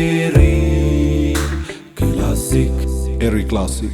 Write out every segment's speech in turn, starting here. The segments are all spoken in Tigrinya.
Eri Classic. Eri Classic.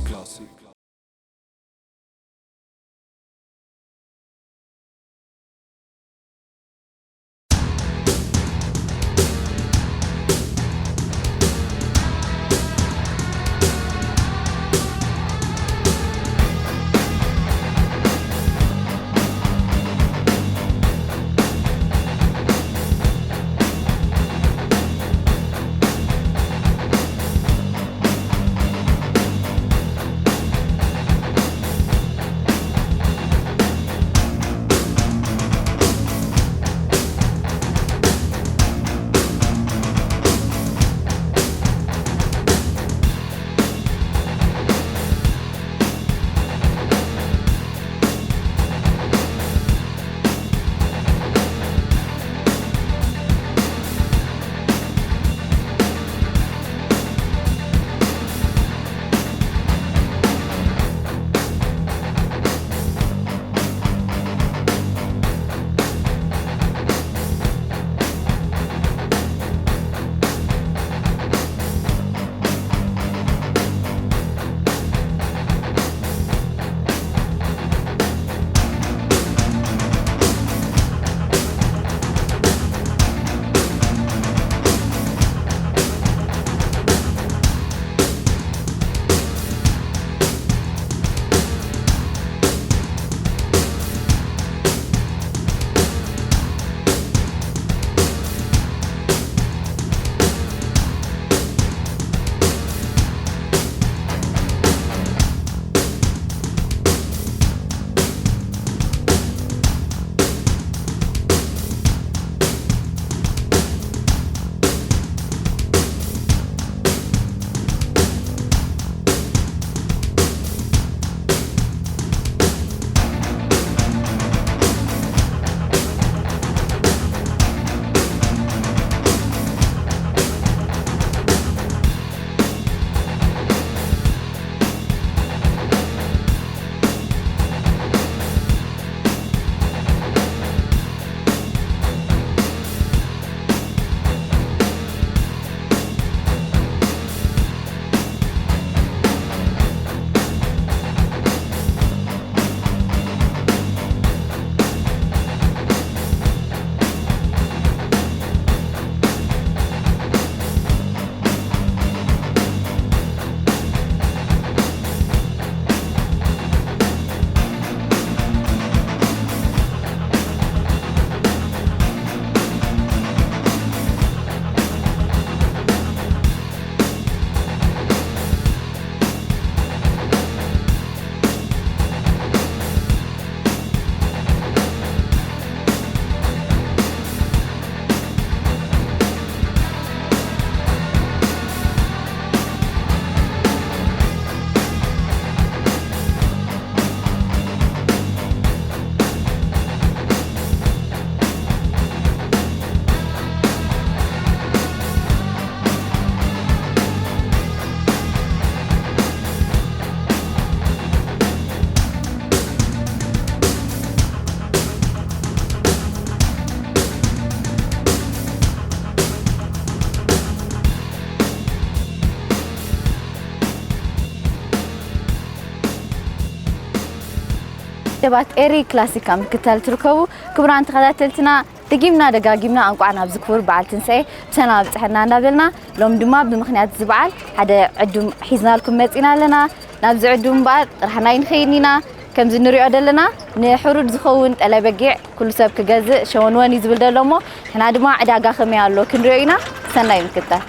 ሰባት ኤሪ ክላሲክ ኣብ ምክትታል ትርከቡ ክቡራን ተኸታተልትና፣ ደጊምና ደጋጊምና እንቋዕ ናብዚ ክቡር በዓል ትንሳኤ ብሰላም ኣብፀሐና እንዳበልና፣ ሎም ድማ ብምኽንያት እዚ በዓል ሓደ ዕዱም ሒዝናልኩም መፂና ኣለና። ናብዚ ዕዱም እምበኣር ጥራሕና ኣይንኸይድን ኢና። ከምዚ ንሪኦ ዘለና ንሕሩድ ዝኸውን ጠለ በጊዕ ኩሉ ሰብ ክገዝእ ሸወንወን እዩ ዝብል ዘሎ እሞ፣ ንሕና ድማ ዕዳጋ ከመይ ኣሎ ክንሪኦ ኢና። ሰናይ ምክትታል።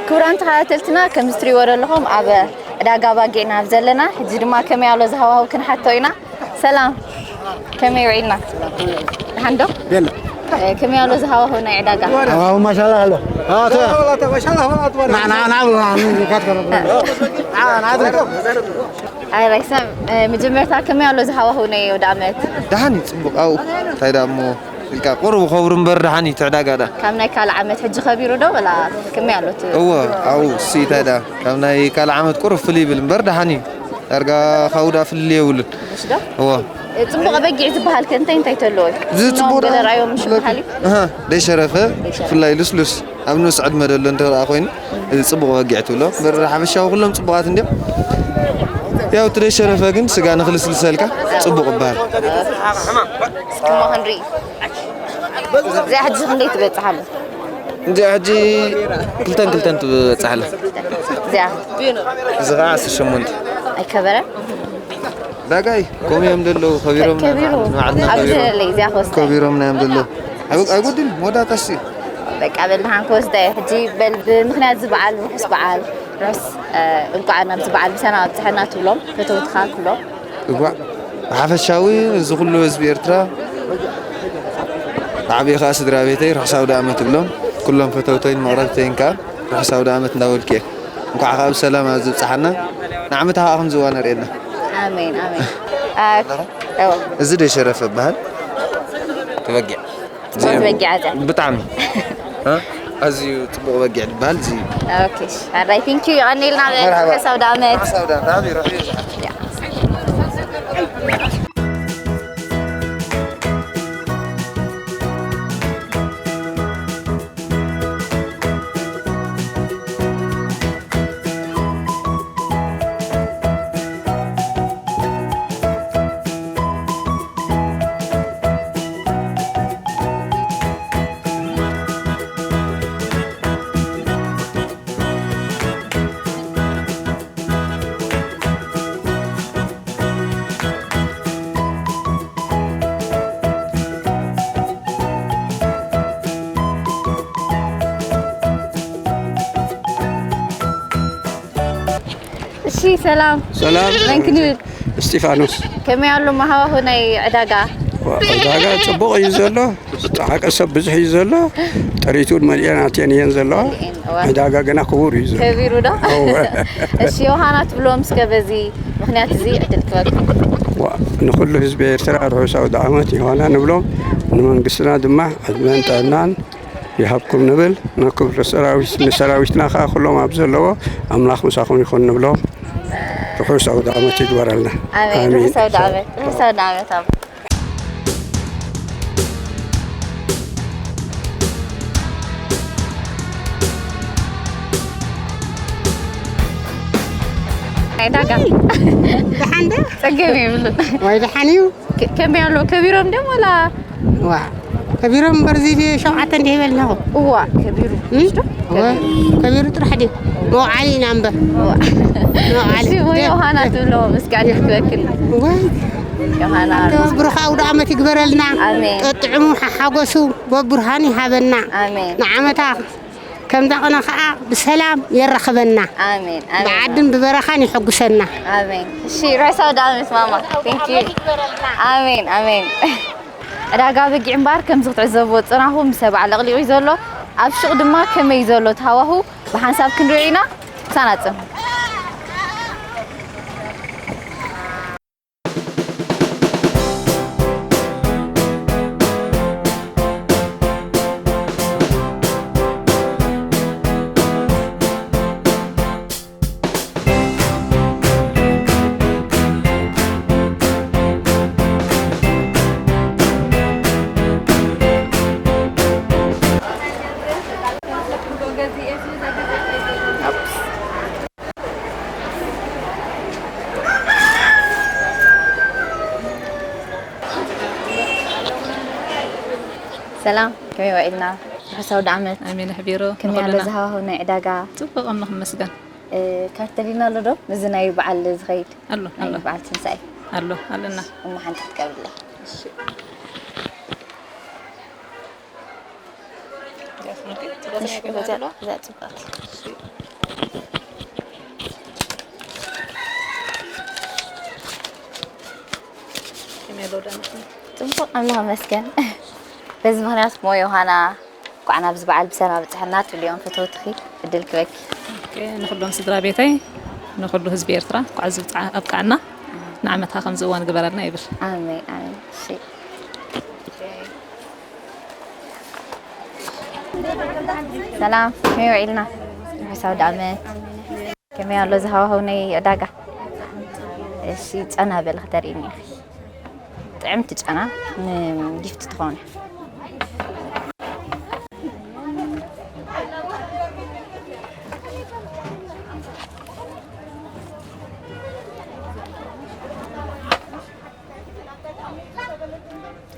ክቡራን ተኸታተልትና፣ ከም እትሪእዎ ዘለኹም ኣብ ዕዳጋ ባጊዕ ኢና ዘለና። ሕጂ ድማ ከመይ ኣሎ ዝሃዋሁ ክንሓቶ ኢና። ሰላም፣ ከመይ ውዒልና? ደሓን ዶ? የለ። እ፣ ከመይ ኣሎ ዝሃዋሁ ናይ ዕዳጋ? ኣዋሁ ማሻላ ኣሎ። ኣቶ። ና፣ ና፣ ና፣ ና፣ ና፣ ና፣ ና፣ ና፣ ና፣ ና፣ ና፣ ኣይ ራይሰም፣ መጀመርታ ከመይ ኣሎ ዝሃዋሁ ናይ ወደ ዓመት? ደሓን እዩ፣ ጽቡቕ። ኣብኡ እንታይ ደኣ እሞ ኢልካ ቁሩብ ከብሩ እምበር ደሓን እዩ እቲ ዕዳጋ ደኣ። ካብ ናይ ካልእ ዓመት ሕጂ ከቢሩ ዶ ወላ ከመይ ኣሎ እቲ? እወ፣ ኣብኡ እሲ እንታይ ደኣ ካብ ናይ ካልእ ዓመት ቁሩብ ፍልይ ይብል እምበር ደሓን እዩ። ዳርጋ ካብኡ ደኣ ፍልልይ የብሉን። እሺ ዶ? እወ። ጽቡቕ በጊዕ ዝበሃል ከ እንታይ እንታይ ተለዎ? እዚ ጽቡቕ ገለ ደኣ ረኣዮም ምሽ በሃሊ? ኣሃ፣ ደይሸረፈ፣ ደይሸረፈ። ብፍላይ ልስሉስ ኣብ ንኡስ ዕድመ ደሎ እንተ ደኣ ኮይኑ፣ እዚ ጽቡቕ በጊዕ ትብሎ። እምበር ሓፈሻዊ ኩሎም ጽቡቓት እንድዮም። ያው እቲ ደይሸረፈ ግን ስጋ ንኽልስልሰልካ ጽቡቕ ይበሃል። እስኪ እሞ ክንርኢ። እዚኣ ሕጂ ክንደይ ትበጽሕ ኣላ? እዚኣ ሕጂ ክልተን ክልተን ትበጽሕ ኣላ። እዚኣ? እዚ ኸዓ ዓሰርተ ሸሞንተ። ኣይከበረን? ዳጋይ፣ ከምኡ እዮም ዘለዉ፣ ከቢሮም ከቢሩ። ንባዕልና ኣብ ከቢሮም። ዘለለይ፣ እዚኣ ክወስዳ እየ። ከቢሮም ናይ እዮም ዘለዉ። ኣይጎ-፣ ኣይጎድልን፣ መወዳእታ እሱ እዩ። በቃ በል፣ ደሓን ክወስዳ እየ። ሕጂ በል፣ ብምኽንያት እዚ በዓል፣ ርሑስ በዓል፣ ርሑስ፣ እ፣ እንቋዕ ናብዚ በዓል ብሰላም ኣብጽሐና ትብሎም፣ ፈተውትኻ ኩሎም። እዋእ፣ ብሓፈሻዊ እዚ ኩሉ ህዝቢ ኤርትራ፣ ብዓቢኡ ከኣ ስድራ ቤተይ ርሑስ ኣውደ ኣመት እብሎም። ኩሎም ፈተውተይን መቕረብተይን ከኣ ርሑስ ኣውደ ኣመት እንዳበልኩ እየ። እንኳዕ ከኣ ብሰላም ኣብዚ ኣብጽሓና። ንዓመታ ከኣ ከምዚ እዋን ኣርእየና። ኣሜን፣ ኣሜን። ኣ፣ እዎ። እዚ ዶ ሸረፈ ይበሃል? ተበጊዕ። ጽቡቕ በጊዕ ኣዛ። ብጣዕሚ። እ? ኣዝዩ ጽቡቕ በጊዕ ዝበሃል እዚ እዩ። ኦኬ፣ እሺ። ኣራይ፣ ቴንክ ዩ። የቐንየልና። መርሓባ። ርሑስ ኣውደ ኣመት። ርሑስ ኣውደ ኣመት። ርሑስ ኣውደ ኣመት። ያ። እሺ፣ ሰላም። ሰላም። መን ክንብል? እስጢፋኖስ። ከመይ ኣሎ መሃዋሁ ናይ ዕዳጋ? ዋ፣ ዕዳጋ ጽቡቕ እዩ ዘሎ። ጸዓቀ ሰብ ብዙሕ እዩ ዘሎ። ጥሪቱን መሊኤን ኣትየን እየን ዘለዋ። መሊኤን፣ እዋ። ዕዳጋ ገና ክቡር እዩ ዘሎ። ከቢሩ ዶ? እወ። እሺ፣ ዮሃና ትብሎም እስከ በዚ ምኽንያት እዚ ዕድል ክበኩም። ዋ፣ ንኹሉ ህዝቢ ኤርትራ ርሑስ ኣውደ ዓመት ዮሃና ንብሎም። ንመንግስትና ድማ ዕድመን ጥዕናን ይሃብኩም ንብል። ንክብሪ ሰራዊት፣ ንሰራዊትና ከኣ ኩሎም ኣብ ዘለዎ ኣምላኽ ምሳኹም ይኹን ንብሎም። ርሑስ ኣውደ ዓመት ይግበረልና። ኣሜን። ኣሜን። ርሑስ ኣውደ ዓመት። ርሑስ ኣውደ ዓመት ኣቦ። ናይ ዕዳጋ። ደሓን ዶ? ጸገም የብሉን። ወይ ደሓን እዩ። ከ-፣ ከመይ ኣሎ? ከቢሮም ድዮም ወላ? ዋ፣ ከቢሮም እምበር እዚ ሸውዓተ እንዲህ ይበል ኣለኹ። እዋ፣ ከቢሩ። እም? እወ፣ ከቢሩ ጥራሕ ድዩ? መውዓሊ ኢና እምበር። እዋ። መውዓሊ። እሺ፣ ወይ ዮሃና ትብሎ፣ ምስጋና ክትበክል። ወይ። ዮሃና። ብሩኽ ኣውደ ዓመት ይግበረልና። ኣሜን። ጠጥዕሙ ሓሓጎሱ በብርሃን ይሃበና። ኣሜን። ንዓመታ ከምዛ ቅነ ኸዓ ብሰላም የራኽበና። ኣሜን፣ ኣሜን። ብዓድን ብበረኻን የሐጉሰና። ኣሜን። እሺ፣ ርሑስ ኣውደ ዓመት ማማ። ቴንክ ዩ። ኣሜን፣ ኣሜን። ዕዳጋ በጊዕ እምበኣር ከምዚ ክትዕዘብዎ ዝጸናኹም ብሰብ ኣዕለቕሊቑ እዩ ዘሎ። ኣብ ሹቕ ድማ ከመይ እዩ ዘሎ እቲ ሃዋሁ ብሓንሳብ ክንሪኦ ኢና። ክሳና ጽንሑ። ሰላም፣ ከመይ ውዒልና? ርሑስ ኣውደ ዓመት። ኣሜን፣ ኣሕቢሩ ከመይ ኣሎ ንኹልና። እዚ ሃዋህው ናይ ዕዳጋ? ጽቡቕ፣ ኣምላኽ ይመስገን። እ፣ ካርተሊና ኣሎ ዶ? ምስዚ ናይ በዓል ዝኸይድ ኣሎ፣ ናይ ኣሎ። በዓል ትንሳኤ? ኣሎ፣ ኣለና። እሞ ሓንቲ ክትቀብለይ። እሺ። እዛ ጽቡቕ እያ። እዛ ጽቡቕ። ጽቡቕ፣ ኣምላኽ ይመስገን። በዚ ምኽንያት እሞ ዮሃና፣ እንኳዕ ናብዚ በዓል ብሰላም ኣብጽሐና ትብልዮም ፈተውትኺ ዕድል ክበኪ። ኦኬ፣ ንኹሎም ስድራ ቤተይ ንኹሉ ህዝቢ ኤርትራ እንኳዕ ዝብጻ ኣብቃዓና። ንዓመትካ ከምዚ እዋን ግበረልና ይብል። ኣሜን፣ ኣሜን። እሺ። ሰላም፣ ከመይ ውዒልና? ርሑስ ኣውደ ዓመት። ከመይ ኣሎ ዝሃዋህው ናይ ዕዳጋ? እሺ፣ ጨና በሊ ክተርእይኒ ኢኺ። ጥዕምቲ ጨና ንጊፍቲ ትኸውን።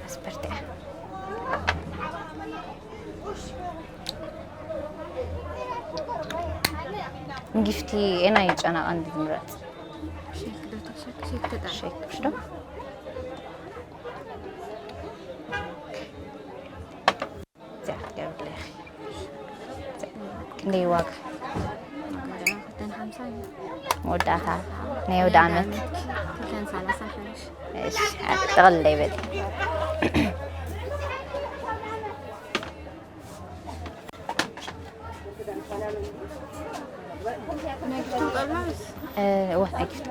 ኣስበርቲ እያ። ንጊፍቲ ኤናይ ጨና ቀንዲ ዝምረጽ። ሼክ ዶ ተሸክ፣ ሼክ ተጣ። ሼክ ዶ? እዚኣ ክትገብርለይ ኢኺ። ክንደይ ዋጋ? ዋጋ ደኣ ክልተን ሓምሳ እዩ። መወዳእታ ናይ ኣውደ ዓመት። ክልተን ሰላሳ ሓሙሽተ። እሺ፣ ጥቕልለይ በሊ። እ፣ እወ፣ ናይ ጊፍቲ።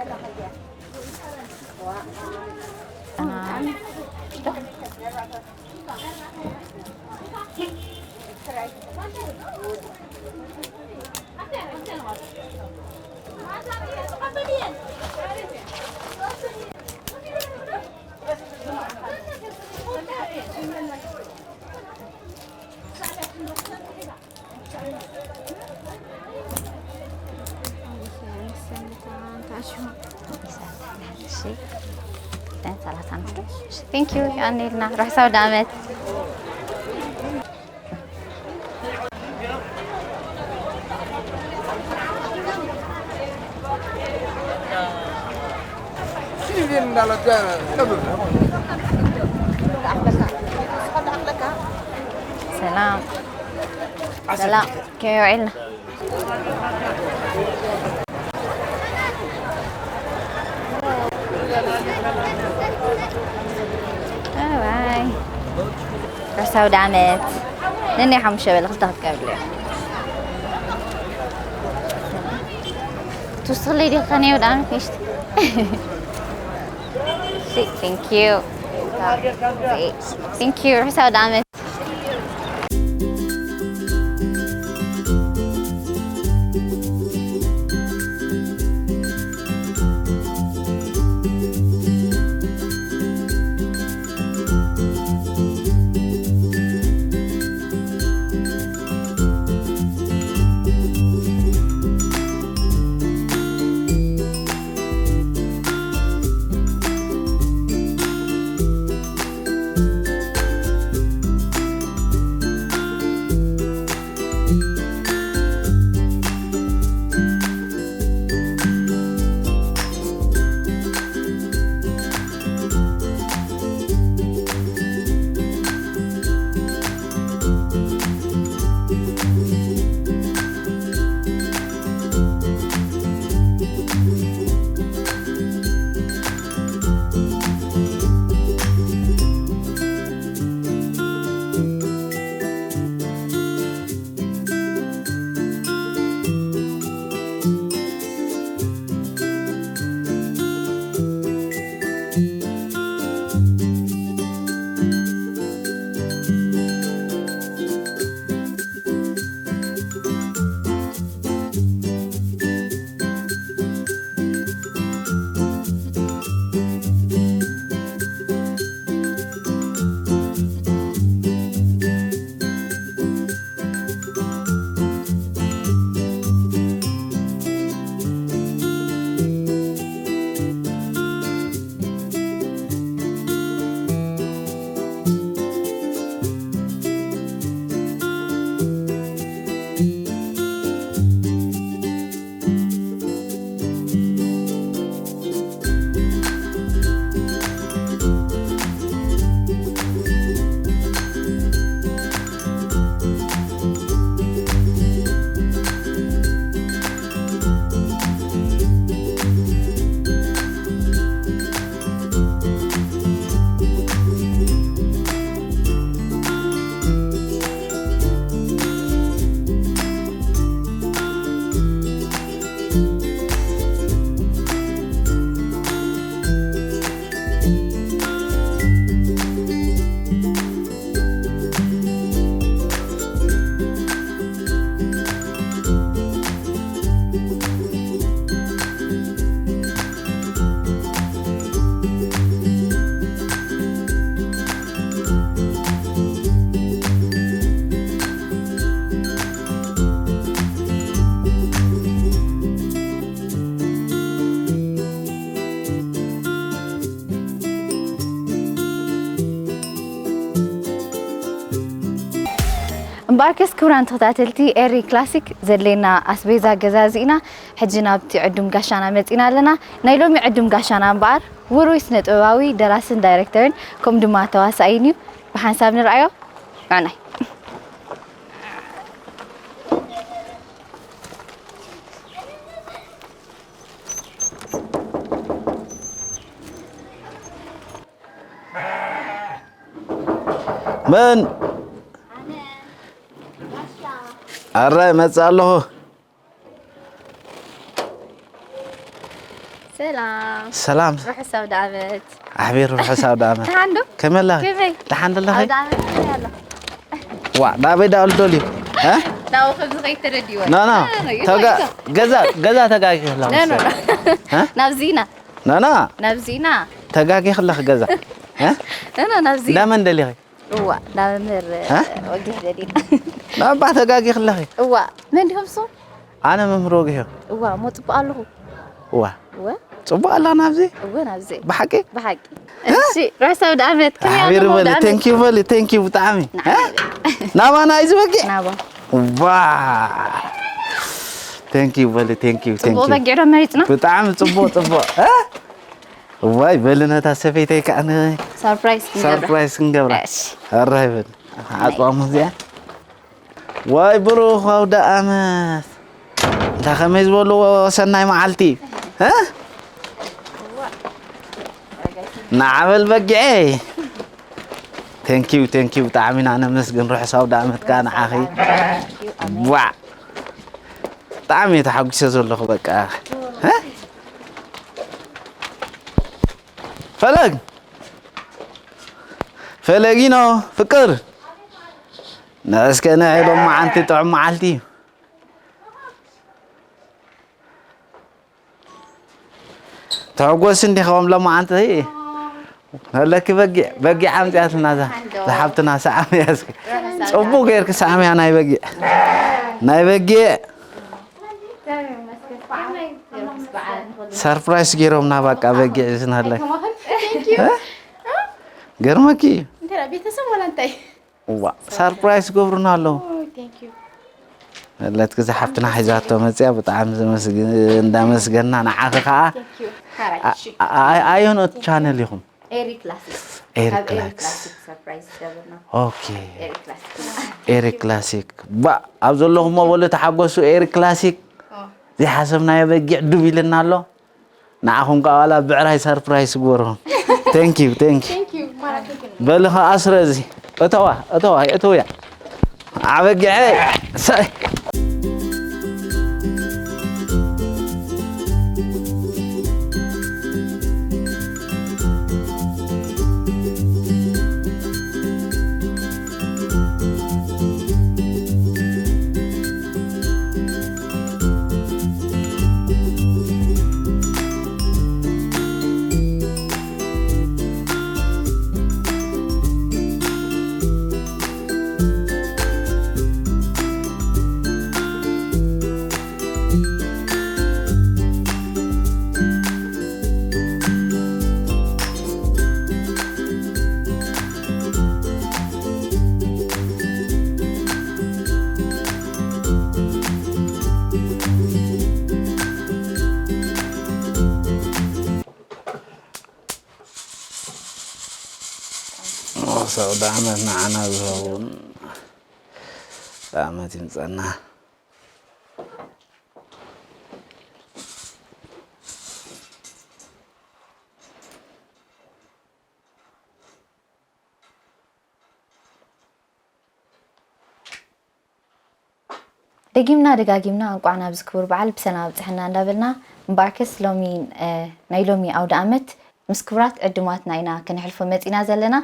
ጨና። እሺ፣ ክልተን ሰላሳ ሓሙሽተ። እሺ፣ ቴንክ ዩ። የቐንየልና። ርሑስ ኣውደ ዓመት። ሰላም። ሰላም። ከመይ ውዒልና? ባይ። ርሑስ ኣውደ ዓመት። ነናይ ሓሙሽተ በሊ ክልተ ክትገብርለይ። ትውስኽለይ ዲኺ ከ ናይ ኣውደ ዓመት ንእሽተይ? እሺ፣ ቴንክ ዩ። ቴንክ ዩ። ርሑስ ኣውደ ዓመት። ባርከስ ክቡራን ተኸታተልቲ ኤሪ ክላሲክ፣ ዘድልየና ኣስቤዛ ገዛዚእና፣ ሕጂ ናብቲ ዕዱም ጋሻና መጺና ኣለና። ናይ ሎሚ ዕዱም ጋሻና እምበኣር ውሩይ ስነ ጥበባዊ፣ ደራስን ዳይሬክተርን ከምኡ ድማ ተዋሳኣይን እዩ። ብሓንሳብ ንርኣዮ። ንዕናይ። መን? ኣረ እመጽእ ኣለኹ። ሰላም። ሰላም። ርሑስ ኣውደ ዓመት። ኣሕቢሩ ርሑስ ኣውደ ዓመት። ደሓን ዶ? ከመይ ኣለኺ? ከመይ? ደሓን ደለኺ? ኣውደ ዓመት ከመይ ኣሎ? ዋ፣ ናበይ ደኣ ኣሎ ደልዩ? እ? ናብኡ ከም ዝኸይድ ተረዲእዎ። ና፣ ና። እ፣ ተጋ-፣ ይኸይድ። ገዛ፣ ገዛ ተጋጊ ኣለኺ ኖ፣ ኖ፣ ኖ። መሰለኝ። እ? ናብዚና። ና፣ ና። ናብዚና። ተጋጊ ኣለኺ ገዛ። እ? ኖ፣ ኖ፣ ናብዚና። ናመን ደሊኺ? እዋ፣ ናብ መምህር እ? ወጊሕ ደሊና። ናባ ተጋጊ ኣለኺ? እዋ፣ መን ዲኹም ስም? ኣነ መምህር ወጊሕ። እዋ፣ እሞ ጽቡቕ ኣለኹ። እዋ። እወ፣ ጽቡቕ ኣላ ናብዚ? እወ፣ ናብዚ። ብሓቂ? ብሓቂ። እሺ፣ ርሑስ ኣውደ ዓመት። ከመይ ኣሕቢሩ ኣለኹም በሊ። ኣውደ ዓመት? Thank you በሊ። Thank you ብጣዕሚ። ንዓይ እ? ናባና እዩ እዚ በጊዕ? ናባ። ዋ። Thank you በሊ። Thank you። Thank ጽቡቕ you። በጊዕ ዶ መሪጽና? ብጣዕሚ ጽቡቕ ጽቡቕ። እ? ዋይ በሊ ነታ ሰበይተይ ከኣ ን- ሰርፕራይዝ ክንገብራ። ሰርፕራይዝ ክንገብራ። እሺ። ኣራይ በሊ። ዓጽዋ ሙዚያ። ዋይ ብሩኽ ኣውደ ኣመት። እንታ ከመይ ዝበልዎ ሰናይ መዓልቲ። እ? ንዓበል በጊዐይ። Thank you፣ thank you። ብጣዕሚ ኢና ነመስግን። ርሑስ ኣውደ ኣመት ከኣ ንዓኺ። ዋ። ብጣዕሚ እየ ተሓጒሰ ዘለኹ በቃ። እ? ፈለግ። ፈለጊኖ ፍቅር። ንዕስከ ንዒ ሎማዓንቲ ጥዑም መዓልቲ እዩ። ተሕጎስ እንዲኻ ሎም ሎማዓንቲ ኣለኪ በጊዕ በጊዕ ኣምፅኣትና እዛ ዝሓብትና ሰዓም ያዝኪ። ፅቡቅ ጌርኪ ሰዓም ያ ናይ በጊዕ ናይ በጊዕ ሰርፕራይስ ገይሮምና በቃ በጊዕ ዝናለኪ ገርመኪ እዩ። እንተ ቤተሰብ ወላ እንታይ እዋ ሰርፕራይስ ገብሩና ኣለዉ። ቴንክ ዩ ለትኪ ዝሓፍትና ሒዛቶ መፅያ ብጣዕሚ ዘመስግ- እንዳመስገና ንዓኺ ከዓ ቴንክ ዩ ሓራይ እሺ ኣየኖት ቻነል ኢኹም? ኤሪ ክላሲክ ኤሪ ካብ ኤሪ ክላሲክ ክላሲክ ሰርፕራይዝ ዝገበርና ኦኬ ኤሪ ክላሲክ ኤሪ ክላሲክ ባ ኣብ ዘለኹሞ በሉ ተሓጎሱ ኤሪ ክላሲክ ዘይሓሰብናዮ በጊዕ ዱብ ኢልና ኣሎ ንዓኹም ከዓ ዋላ ብዕራይ ሰርፕራይዝ ግበርኹም thank you thank you ቴንክ ዩ ማራኪ ግን በሊ ከዓ ስረዚ እተዋ እተዋ እተውያ ዓበጊዐ ሰይ ሰው ዳመት ንዓና ዝኸውን ዳመት ይምፀና ደጊምና ደጋጊምና እንቋዕ ናብዚ ክቡር በዓል ብሰላም ኣብፀሐና እንዳበልና እምበኣርከስ ሎሚ ናይ ሎሚ ኣውደ ኣመት ምስ ክቡራት ዕዱማትና ኢና ከነሕልፎ መፂና ዘለና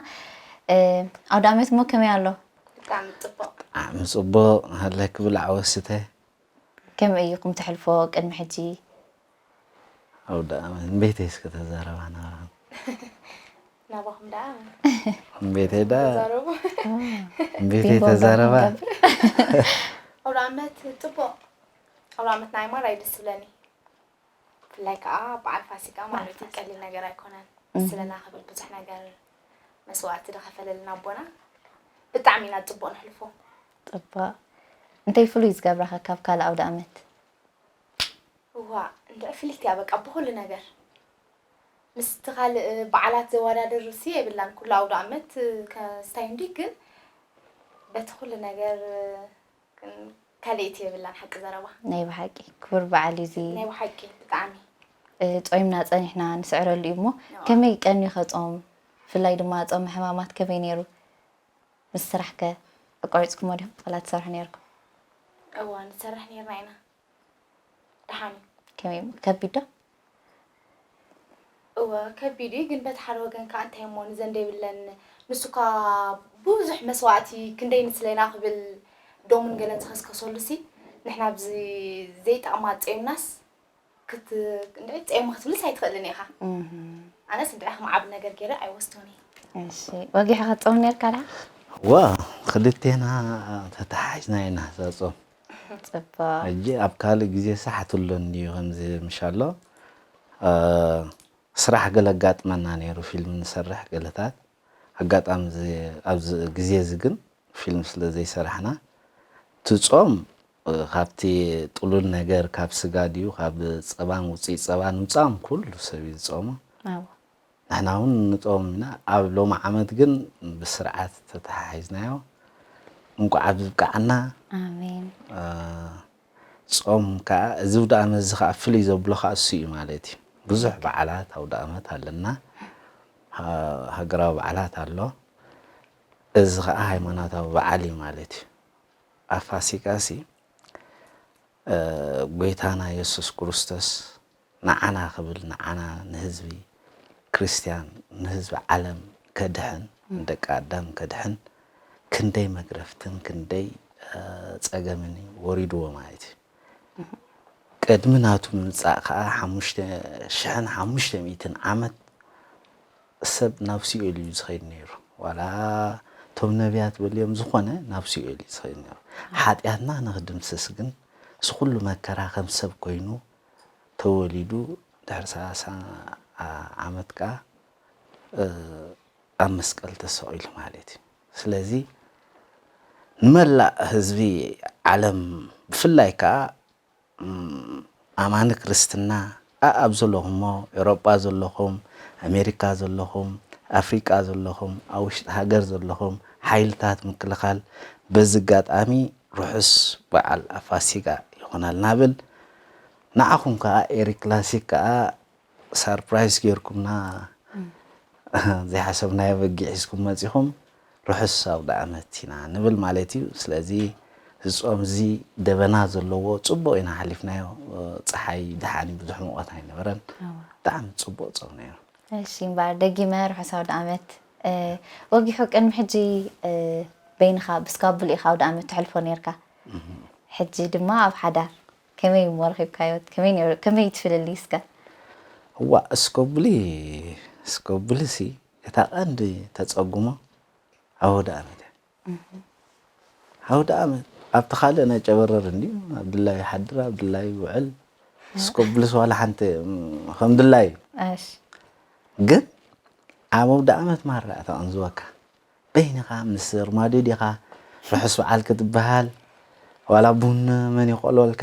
ኣውደ ኣመት እሞ ከመይ ኣሎ ብጣዕሚ ፅቡቅ ብጣዕሚ ፅቡቅ ሃለኪ ብላዕ ወስተ ከመይ ኢኹም ተሕልፎ ቅድሚ ሕጂ ኣውደ ኣመት ቤተይ እስከ ተዛረባ ናባኹም ናባኹም ደኣ ቤተይ ዳ ዛረቡ ቤተይ ተዛረባ ኣውደ ኣመት ፅቡቅ ኣውደ ኣመት ናይ ማራ እዩ ደስ ዝብለኒ ብፍላይ ከዓ በዓል ፋሲካ ማለት እዩ ቀሊል ነገር ኣይኮነን ስለና ክብል ብዙሕ ነገር መስዋእቲ ዝኸፈለልና ኣቦና ብጣዕሚ ኢና ፅቡቅ ንሕልፎ ጽቡቕ። እንታይ ፍሉይ ዝገብራኸ ካብ ካልእ ኣውደ ኣመት? እዋ እንድዒ ፍልይቲ እያ በቃ ብኹሉ ነገር ምስቲ ካልእ በዓላት ዘወዳድር ሲ የብላን ኩሉ ኣውደ ኣመት ከስታይ እንዲ ግን በቲ ኩሉ ነገር ካልእቲ የብላን ሓቂ ዘረባ። ናይ ብሓቂ ክቡር በዓል እዩ እዚ። ናይ ብሓቂ ብጣዕሚ ጾይምና ጸኒሕና ንስዕረሉ እዩ እሞ ከመይ ቀኒዩ ከ ጾም? ብፍላይ ድማ ጾመ ሕማማት ከመይ ነይሩ? ምስ ስራሕ ከ ኣቋሪጽኩሞ ዲኹም ዋላ ትሰርሑ ነይርኩም? እወ ንሰርሕ ነይርና ኢና። ደሓን እዩ። ከመይ እሞ ከቢድ ዶ? እወ ከቢድ እዩ፣ ግን በቲ ሓደ ወገን ከዓ እንታይ እሞ ንዘን ደይብለን ንሱ እኳ ብዙሕ መስዋእቲ ክንደይ ንስለና ክብል ደሙን ገለን ዝኸስከሰሉ ሲ ንሕና ኣብዚ ዘይጠቕማ ጼምናስ ክት እንደ ጼም ክትብልስ ኣይትኽእልን ኢኻ። ኣነስ እንደ ከም ዓብ ነገር ገይረ ኣይወስዶን እየ። እሺ ወጊሕኻ ትጾም ነርካ ዳ? ዋ ክልቴና ተተሓሒዝና ኢና እዛ ጾም። ጽቡቕ። ሕጂ ኣብ ካልእ ግዜ ሳሕ ትብሎ እንድዩ ከምዚ ምሽ ኣሎ። እ፣ ስራሕ ገለ ኣጋጥመና ነይሩ፣ ፊልም ንሰርሕ ገለታት። ኣጋጣሚ እዚ ኣብዚ ግዜ እዚ ግን ፊልም ስለ ዘይሰራሕና፣ እቲ ጾም፣ እ፣ ካብቲ ጥሉል ነገር፣ ካብ ስጋ ድዩ፣ ካብ ጸባን ውጽኢት ጸባን ምጻም ኩሉ ሰብ እዩ ዝጾሞ። ኣዎ። ንሕና እውን ንጾም ኢና። ኣብ ሎሚ ዓመት ግን ብስርዓት ተተሓሒዝናዮ። እንቋዕ ኣብዚ ብቃዓና። ኣሜን። ጾም ከኣ እዚ ኣውደኣመት እዚ ከኣ ፍልይ ዘብሎ ከኣ እሱ እዩ ማለት እዩ። ብዙሕ በዓላት ኣውደኣመት ኣለና። ሃ- ሃገራዊ በዓላት ኣሎ። እዚ ከኣ ሃይማኖታዊ በዓል እዩ ማለት እዩ። ኣብ ፋሲካ ሲ እ፣ ጎይታና የሱስ ክርስቶስ ንዓና ክብል ንዓና ንህዝቢ ክርስትያን ንህዝቢ ዓለም ከድሕን ንደቂ ኣዳም ከድሕን ክንደይ መግረፍትን ክንደይ እ፣ ጸገምን እዩ ወሪድዎ ማለት እዩ። ቅድሚ ናቱ ምምጻእ ከኣ ሓሙሽተ ሽሕን ሓሙሽተ ሚእትን ዓመት ሰብ ናብ ሲኦል እዩ ዝኸይድ ነይሩ። ዋላ እቶም ነቢያት በልዮም ዝኾነ ናብ ሲኦል እዩ ዝኸይድ ነይሩ። ሓጢኣትና ንክድምስስ ግን እዚ ኩሉ መከራ ከም ሰብ ኮይኑ ተወሊዱ ድሕሪ ሰላሳ ዓመት ከኣ ኣብ መስቀል ተሰቒሉ ማለት እዩ። ስለዚ ንመላእ ህዝቢ ዓለም ብፍላይ ከኣ ኣማኒ ክርስትና ኣኣብ ዘለኹሞ ኤውሮጳ ዘለኹም ኣሜሪካ ዘለኹም ኣፍሪቃ ዘለኹም ኣብ ውሽጢ ሃገር ዘለኹም ሓይልታት ምክልኻል በዚ ኣጋጣሚ ርሑስ በዓል ኣፋሲጋ ይኹነልና ብል። ንዓኹም ከኣ ኤሪ ክላሲክ ከኣ ሳርፕራይዝ ጌርኩምና ዘይሓሰብናዮ በጊዕ ሒዝኩም መጺኹም ርሑስ ኣውደ ዓመት ኢና ንብል ማለት እዩ። ስለዚ እዚ ጾም እዚ ደበና ዘለዎ ጽቡቕ ኢና ሓሊፍናዮ። ጸሓይ ደሓን እዩ፣ ብዙሕ ሙቐት ኣይነበረን። ብጣዕሚ ጽቡቕ ጾም ነይሩ። እሺ እምበኣር ደጊመ ርሑስ ኣውደ ዓመት። ወጊሑ ቅድሚ ሕጂ በይንኻ ብስካቡል ኢኻ ኣውደ ዓመት ተሕልፎ ነይርካ። ሕጂ ድማ ኣብ ሓዳር ከመይ እሞ ረኺብካዮ? ከመይ ነይሩ? ከመይ እቲ ፍልልይ እስከ? እዋእ እስኮብሊ እስኮብሊ ሲ እታ ቀንዲ ተጸጉሞ ኣወዳእነት እያ። ኣወዳእነት ኣብቲ ካልእ ናይ ጨበረር እንድዩ ኣብ ድላዩ ይሓድር ኣብ ድላዩ ይውዕል። እስኮብልስ ዋላ ሓንቲ ከም ድላዩ እሺ ግን ኣብ ኣውዳእነት ማራ እያ ተቐንዝወካ። በይንኻ ምስ ርማዶ ዲኻ ርሑስ በዓል ክትበሃል ዋላ ቡን መን ይቆልወልካ?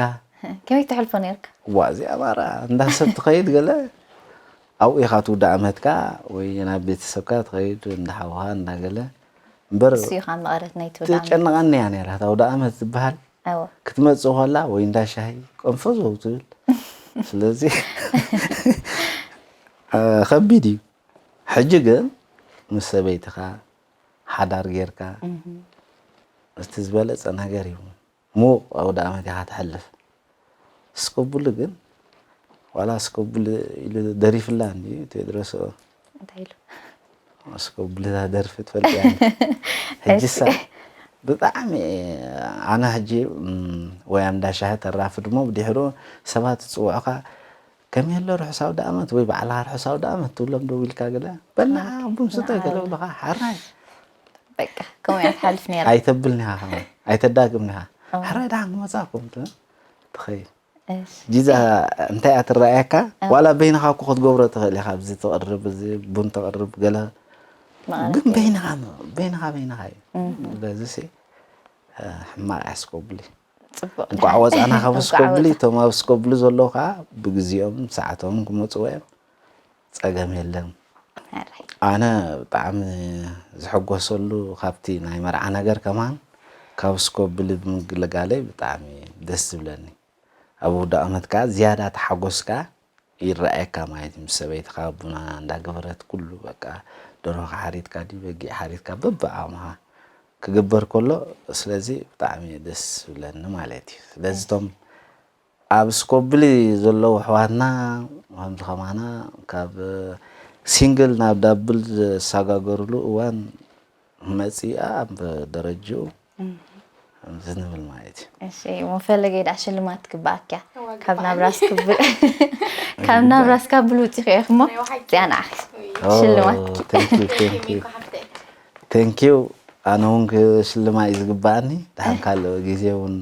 ከመይ ተሕልፎ ነርካ? ዋ እዚኣ ማራ እንዳ ሰብ ትኸይድ ገለ ኣብኡ ኢኻ ትውዳእ ዓመትካ ወይ ናብ ቤተሰብካ ትኸይድ እንዳ ሓውኻ እንዳ ገለ እምበር እሱ ኢኻ መቐረት ናይ ትውዳእ ዓመት። ትጨንቐኒ እያ ነይራ እታ ኣውደ ዓመት ዝበሃል እወ ክትመጽእ ከላ ወይ እንዳ ሻሂ ቀንፈዘው ትብል ስለዚ ከቢድ እዩ ሕጂ ግን ምስ ሰበይትኻ ሓዳር ጌርካ እቲ ዝበለጸ ነገር እዩ። ሙቕ ኣውደኣመት ኢኻ ተሕልፍ። እስከብሉ ግን ዋላ እስከብሉ ኢሉ ደሪፍላ እንድዩ ቴድሮስ እንታይ ኢሉ? እስከብሉ እዛ ደርፊ ትፈልጥያ እንዲ? ሕጂሳ ብጣዕሚ ኣነ ሕጂ ወይ ኣንዳ ሻሂ ተራፍድ እሞ ብድሕሩ ሰባት ይፅውዑኻ ከመይ ኣሎ ርሑስ ኣውደኣመት ወይ ባዕልኻ ርሑስ ኣውደኣመት ትብሎም ደው ኢልካ ገለ በልና ቡን ስተ ገለ ብልኻ ሓራይ በቃ ከምኡ እያ ትሓልፍ ነይራ። ኣይተብልን ኢኻ ከማን ኣይተዳግምን ኢኻ። ሕራይ ደሓን ክመጻኩም ትብል ትኸይድ። እሺ። ጂዛ እንታይ እያ ትረኣየካ? ዋላ በይንኻ እኮ ክትገብሮ ትኽእል ኢኻ። ኣብዚ ትቕርብ፣ እዚ ቡን ተቕርብ ገለ ግን በይንኻ በይንኻ በይንኻ እዩ። በዚ ሲ ሕማቕ እያ ስኮብሊ። እንኳዕ ወፃና ካብ ስኮብሊ። እቶም ኣብ ስኮብሊ ዘለዉ ከዓ ብግዚኦም ሰዓቶም ክመፅዎ እዮም። ፀገም የለን። ኣነ ብጣዕሚ ዝሕጎሰሉ ካብቲ ናይ መርዓ ነገር ከማን ካብ ስኮብሊ ብምግልጋለይ ብጣዕሚ ደስ ዝብለኒ። ኣብ ውዳ ዓመት ከዓ ዝያዳ ተሓጎስካ ይረኣየካ ማለት እዩ። ምስ ሰበይትኻ ቡና እንዳገበረት ኩሉ በቃ ደርሆኻ ሓሪድካ ድዩ በጊዕ ሓሪድካ በብዓቕምኻ ክግበር ከሎ፣ ስለዚ ብጣዕሚ ደስ ዝብለኒ ማለት እዩ። ስለዚ እቶም ኣብ ስኮብሊ ዘለዉ ኣሕዋትና ከምዚ ከማና ካብ ሲንግል ናብ ዳብል ዝሰጋገርሉ እዋን መፂኣ ኣብ ደረጅኡ ከምዚ ንብል ማለት እዩ። እሺ፣ እሞ ፈለገይ ደኣ ሽልማት ትግባኣኪ እያ። እዋ፣ ካብ ግባኣኒ። ናብራ ስክብል ካብ ናብራ ስካብል ውፂኺ ኢኺ እሞ ናይ ወሓቂ። እዚኣ ንዓኺ። ኦ፣ ሽልማትኪ። Thank you, thank you። ሚኮ ሓፍተይ። Thank you። ኣነ እውን ክሽልማ እዩ ዝግባኣኒ። ደሓን ካልእ ግዜ እውን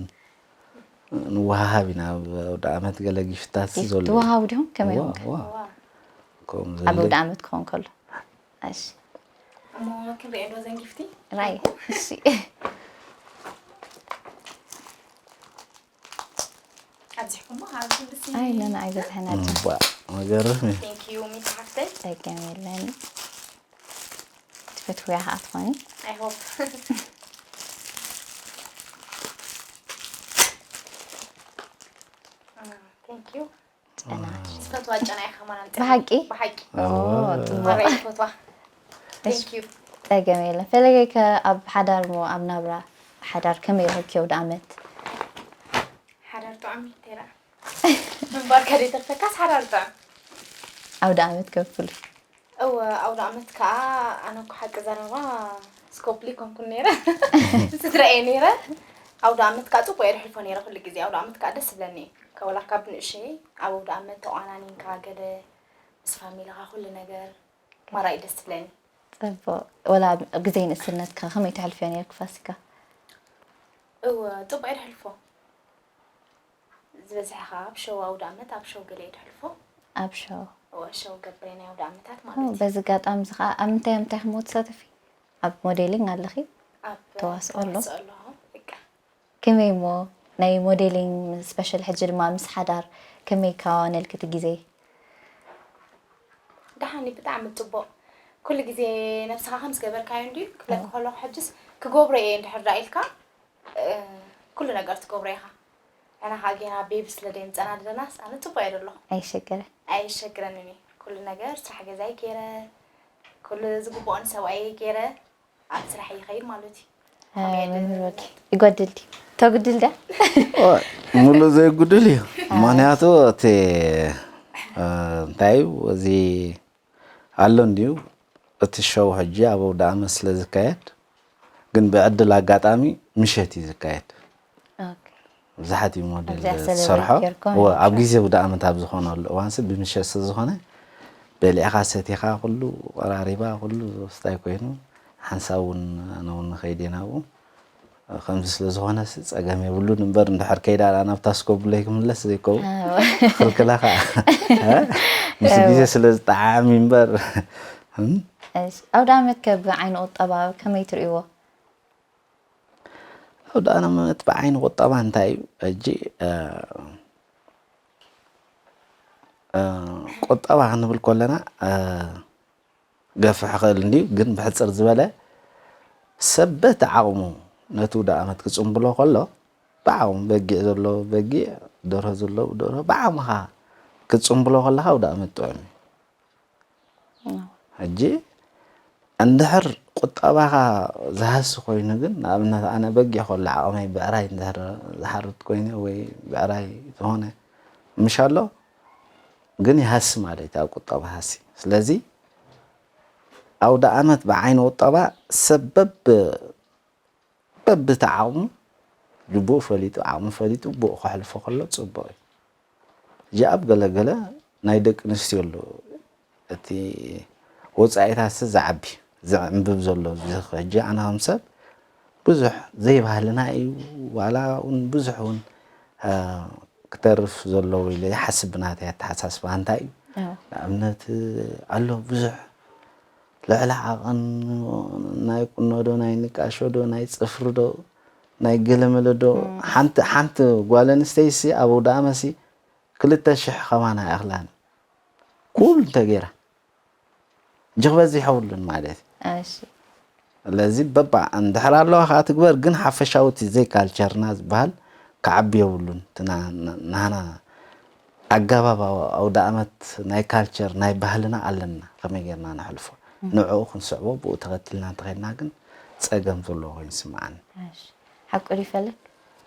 ንወሃሃብ ኢና። ኣብ ኣውደ ዓመት ገለ ጊፍታት ዘሎ እዩ። ትወሃሃቡ ዲኹም? ከመይ እዋ፣ ኹም? እዋ። ከምኡ ኣብ ዘለ ኣውደ ዓመት ክኸውን ከሎ። እሺ። እሞ ክንሪኦ ዶ ዘን ጊፍቲ? ራይ። እሺ። ኣብዚሕኩሞ፣ ኣብ ክንድሲ። ኣይ፣ ነን ኣይበዝሐን ኣጆ። እባ፣ መገርም እዩ። Thank you፣ ሚኪ ሓፍተይ። ጸገም የለን። ትፈትውያ ኸኣ ትኾኒ። I hope። አ፣ thank you። ጨና። ዝፈትዋ ጨና ኢኻ ማና ንጽ-፣ ብሓቂ? ብሓቂ። ኦ፣ እዋ። ጽቡቕ። ማራ እየ ዝፈትዋ። እሺ። Thank you። ጸገም የለን። ፈለገይ ከ ኣብ ሓዳር እሞ ኣብ ናብራ ሓዳር ከመይ ረኪዮ ኣውደ ዓመት? ሓዳር ጥዑም እዩ፣ ተራ። ምንባርካ ዘይተርፈካስ ሓዳር ጥዑም። ኣውደ ዓመት ከ ብፍሉይ? እወ፣ ኣውደ ዓመት ከኣ ኣነ እኮ ሓቂ ዘረባ ስኮፕሊ ኮንኩን ነይረ። ስድራ እየ ነይረ። ኣውደ ዓመት ከኣ ጽቡቕ እየ ዝሕልፎ ነይረ ኩሉ ግዜ። ኣውደ ዓመት ከኣ ደስ ዝብለኒ እዩ። ከ-፣ ወላ ካብ ንእሸይ ኣብ ኣውደ ዓመት ተቋናኒንካ ገለ ምስ ፋሚሊኻ ኩሉ ነገር ማራ እዩ ደስ ዝብለኒ። ጽቡቕ። ወላ ግዜ ንእስነትካ ከመይ ተሕልፍዮ ነይርኪ ፋሲካ? እወ፣ ጽቡቕ እየ ዝሕልፎ። ዝበዝሐ ኸኣ ኣብ ሸው ኣውደ ዓመት ኣብ ሸው ገለ እየ ዝሕልፎ። ኣብ ሸው? እወ፣ ሸው ገብር እየ ናይ ኣውደ ዓመታት ኦ፣ ማለት እዩ። በዚ ኣጋጣሚ እዚ ኸኣ ኣብ ምንታይ ምንታይ ኹም ትሳተፊ? ኣብ ሞዴሊንግ ኣለኺ? ኣብ ተዋስኦ ኣሎ? ተዋስኦ ኣለኹ፣ በቃ። ከመይ እሞ ናይ ሞዴሊንግ ስፔሻል ሕጂ ድማ ምስ ሓዳር ከመይ ይከዋወነልኪ እቲ ግዜ? ደሓን እዩ፣ ብጣዕሚ ጽቡቕ። ኩሉ ግዜ ነብስኻ ከም ዝገበርካዮ እንድዩ ክብለካ ኣዎ። ከለኹ፣ ሕጅስ ክገብሮ እየ እንድሕር ደኣ ኢልካ፣ እ፣ ኩሉ ነገር ትገብሮ ኢኻ። ንሕና ኸኣ ጌና ቤቢ ስለ ደየምጸና ዘለናስ፣ ኣነ ጽቡቕ እየ ዘለኹ። ኣይሸገረን። ኣይሸግረንን እዩ። ኩሉ ነገር ስራሕ ገዛይ ገይረ፣ ኩሉ ዝግብኦ ንሰብኣየይ ገይረ፣ ኣብ ስራሕ ይኸይድ ማለት እዩ። እ፣ ከመይ መምህር ወኪ፣ ይጎድል ድዩ? ተጉድል ድያ? ኦ፣ ሙሉእ ዘይጉድል እዩ። ኣዎ። ምኽንያቱ እቲ፣ እ፣ እንታይ እዩ፣ እዚ ኣሎ እንድዩ፣ እቲ ሾው ሕጂ ኣብ ኣውደ ዓመት ስለ ዝካየድ፣ ግን ብዕድል ኣጋጣሚ ምሸት እዩ ዝካየድ። ኦኬ። ብዙሓት እዩ ሞዴል ኣብዚኣ ሰለብሬት ዝሰርሖ። ጌርኩም እወ፣ ኣብ ምሸት። ግዜ ኣውደ ዓመት ኣብ ዝኾነሉ እዋንሲ ብምሸት ስለ ዝኾነ፣ በሊዕኻ ሰቲኻ ኩሉ ቀራሪባ፣ ኩሉ ስታይ ኮይኑ፣ ሓንሳብ እውን ኣነ እውን ንኸይድ እየ ናብኡ። ከምዚ ስለ ዝኾነሲ ጸገም የብሉን እምበር፣ እንድሕር ከይዳ ደኣ ናብታ ስኮብለይ ክምለስ ዘይከውን ኣዎ። ክኽልክላ ኸኣ። እ? ምስ ኣዎ። ግዜ ስለ ዝጠዓዓም እዩ እምበር። እም? እሺ፣ ኣውደ ዓመት ከ ብዓይኒ ቁጠባ ከመይ ትርእይዎ? ኣውደ ዓመት ብዓይኒ ቁጠባ እንታይ እዩ? ሕጂ፣ እ፣ እ፣ ቁጠባ ክንብል ከለና፣ እ፣ ገፍሕ ክእል እንድዩ፣ ግን ብሕጽር ዝበለ ሰብ በቲ ዓቕሙ ነቲ ውደ ዓመት ክጽምብሎ ከሎ፣ ብዓቕሙ በጊዕ ዘለዎ በጊዕ፣ ደርሆ ዘለዎ ደርሆ፣ ብዓቕምኻ ክትጽምብሎ ከለኻ ውደ ዓመት ጥዑም እዩ። ሕጂ እንድሕር ቁጠባኻ ዝሃሲ ኮይኑ ግን፣ ንኣብነት ኣነ በጊዕ ከሎ ዓቕመይ ብዕራይ እንድሕር ዝሓርድ ኮይነ ወይ ብዕራይ ዝኾነ ምሽ ኣሎ፣ ግን ይሃሲ ማለት እዩ፣ ኣብ ቁጠባ ሃሲ። ስለዚ ኣውደ ዓመት ብዓይኒ ቁጠባ ሰብ በብ-፣ በብቲ ዓቕሙ፣ ጅቡኡ ፈሊጡ፣ ዓቕሙ ፈሊጡ ብኡ ከሕልፎ ከሎ ጽቡቕ እዩ። ሕጂ ኣብ ገለ ገለ ናይ ደቂ ኣንስትዮ ኣሎ፣ እቲ ወጻኢታት ዝዓቢ፣ ዝዕንብብ ዘሎ፣ እዚ ሕጂ ኣነ ከም ሰብ ብዙሕ ዘይባህልና እዩ፣ ዋላ እውን ብዙሕ እውን፣ እ፣ ክተርፍ ዘለዎ ኢለ ይሓስብ ብናተይ ኣተሓሳስባ። እንታይ እዩ? ኣዎ። ንኣብነት ኣሎ ብዙሕ ልዕሊ ዓቐን ናይ ቁኖ ዶ፣ ናይ ንቃሾ ዶ፣ ናይ ጽፍሪ ዶ፣ ናይ ገለመለ ዶ ሓንቲ ሓንቲ ጓል ኣንስተይቲ ሲ ኣብ ኣውደ ኣመት ሲ ክልተ ሽሕ ከማን ኣይኣኽላን ኩሉ እንተገይራ እንጂ ክበዝሕ የብሉን ማለት እዩ። እሺ ስለዚ በባ እንድሕር ኣለዋ ከዓ ትግበር፣ ግን ሓፈሻዊ እቲ ዘይ ካልቸርና ዝበሃል ክዓቢ የብሉን። እቲ ና- ና- ናህና ኣገባብ ኣው- ኣውደ ኣመት ናይ ካልቸር ናይ ባህልና ኣለና፣ ከመይ ጌርና ነሕልፎ ንዕኡ ክንስዕቦ ብኡ ተኸትልና እንተኸድና ግን ፀገም ዘለዎ ኮይኑ ይስምዓኒ። እሺ ሓቁ ድዩ ፈለግ?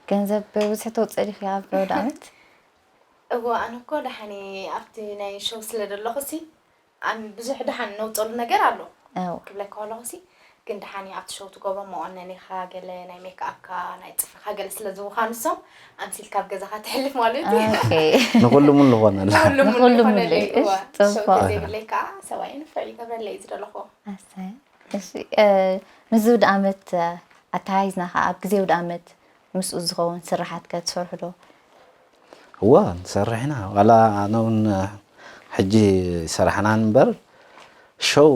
ገንዘብ ብዙሕ ተውፅእ ዲኺ ኣብ ኣውደ ኣመት? እዎ ኣነ እኮ ደሓኒ ኣብቲ ናይ ሾው ስለ ዘለኹ ሲ ኣም ብዙሕ ደሓን ነውፀሉ ነገር ኣሎ ኣዎ ክብለካ ከለኹ ሲ ግን ደሓኒ ኣብቲ ሾው ትገብሮ መቆነኒኻ ገለ ናይ ሜክኣፕካ ናይ ፅፍርካ ገለ ስለ ዝውኻኑ ሶም ኣምሲልካ ኣብ ገዛኻ ትሕልፍ ማለት እዩ። ኦኬ ንኹሉ ሙሉ ዝኾነላ ንኹሉ ንኹሉ ሙሉ ሙሉ ይኾነለይ እዩ። እዋ። ጽቡቕ። ሾው ተዘይብለይ ከዓ ሰብኣይ ንፍዕ ይገብረለይ እዚ ዘለኹ ኣሰይ እሺ እ፣ ምስዚ ውድ ኣመት እ፣ ኣተሓሒዝና ከዓ ኣብ ግዜ ውድ ኣመት ምስኡ ዝኸውን ስራሓት ከ ትሰርሑ ዶ? እዋ ንሰርሕ ኢና። ዋላ ኣነ እውን ሕጂ ይሰራሕና እምበር ሾው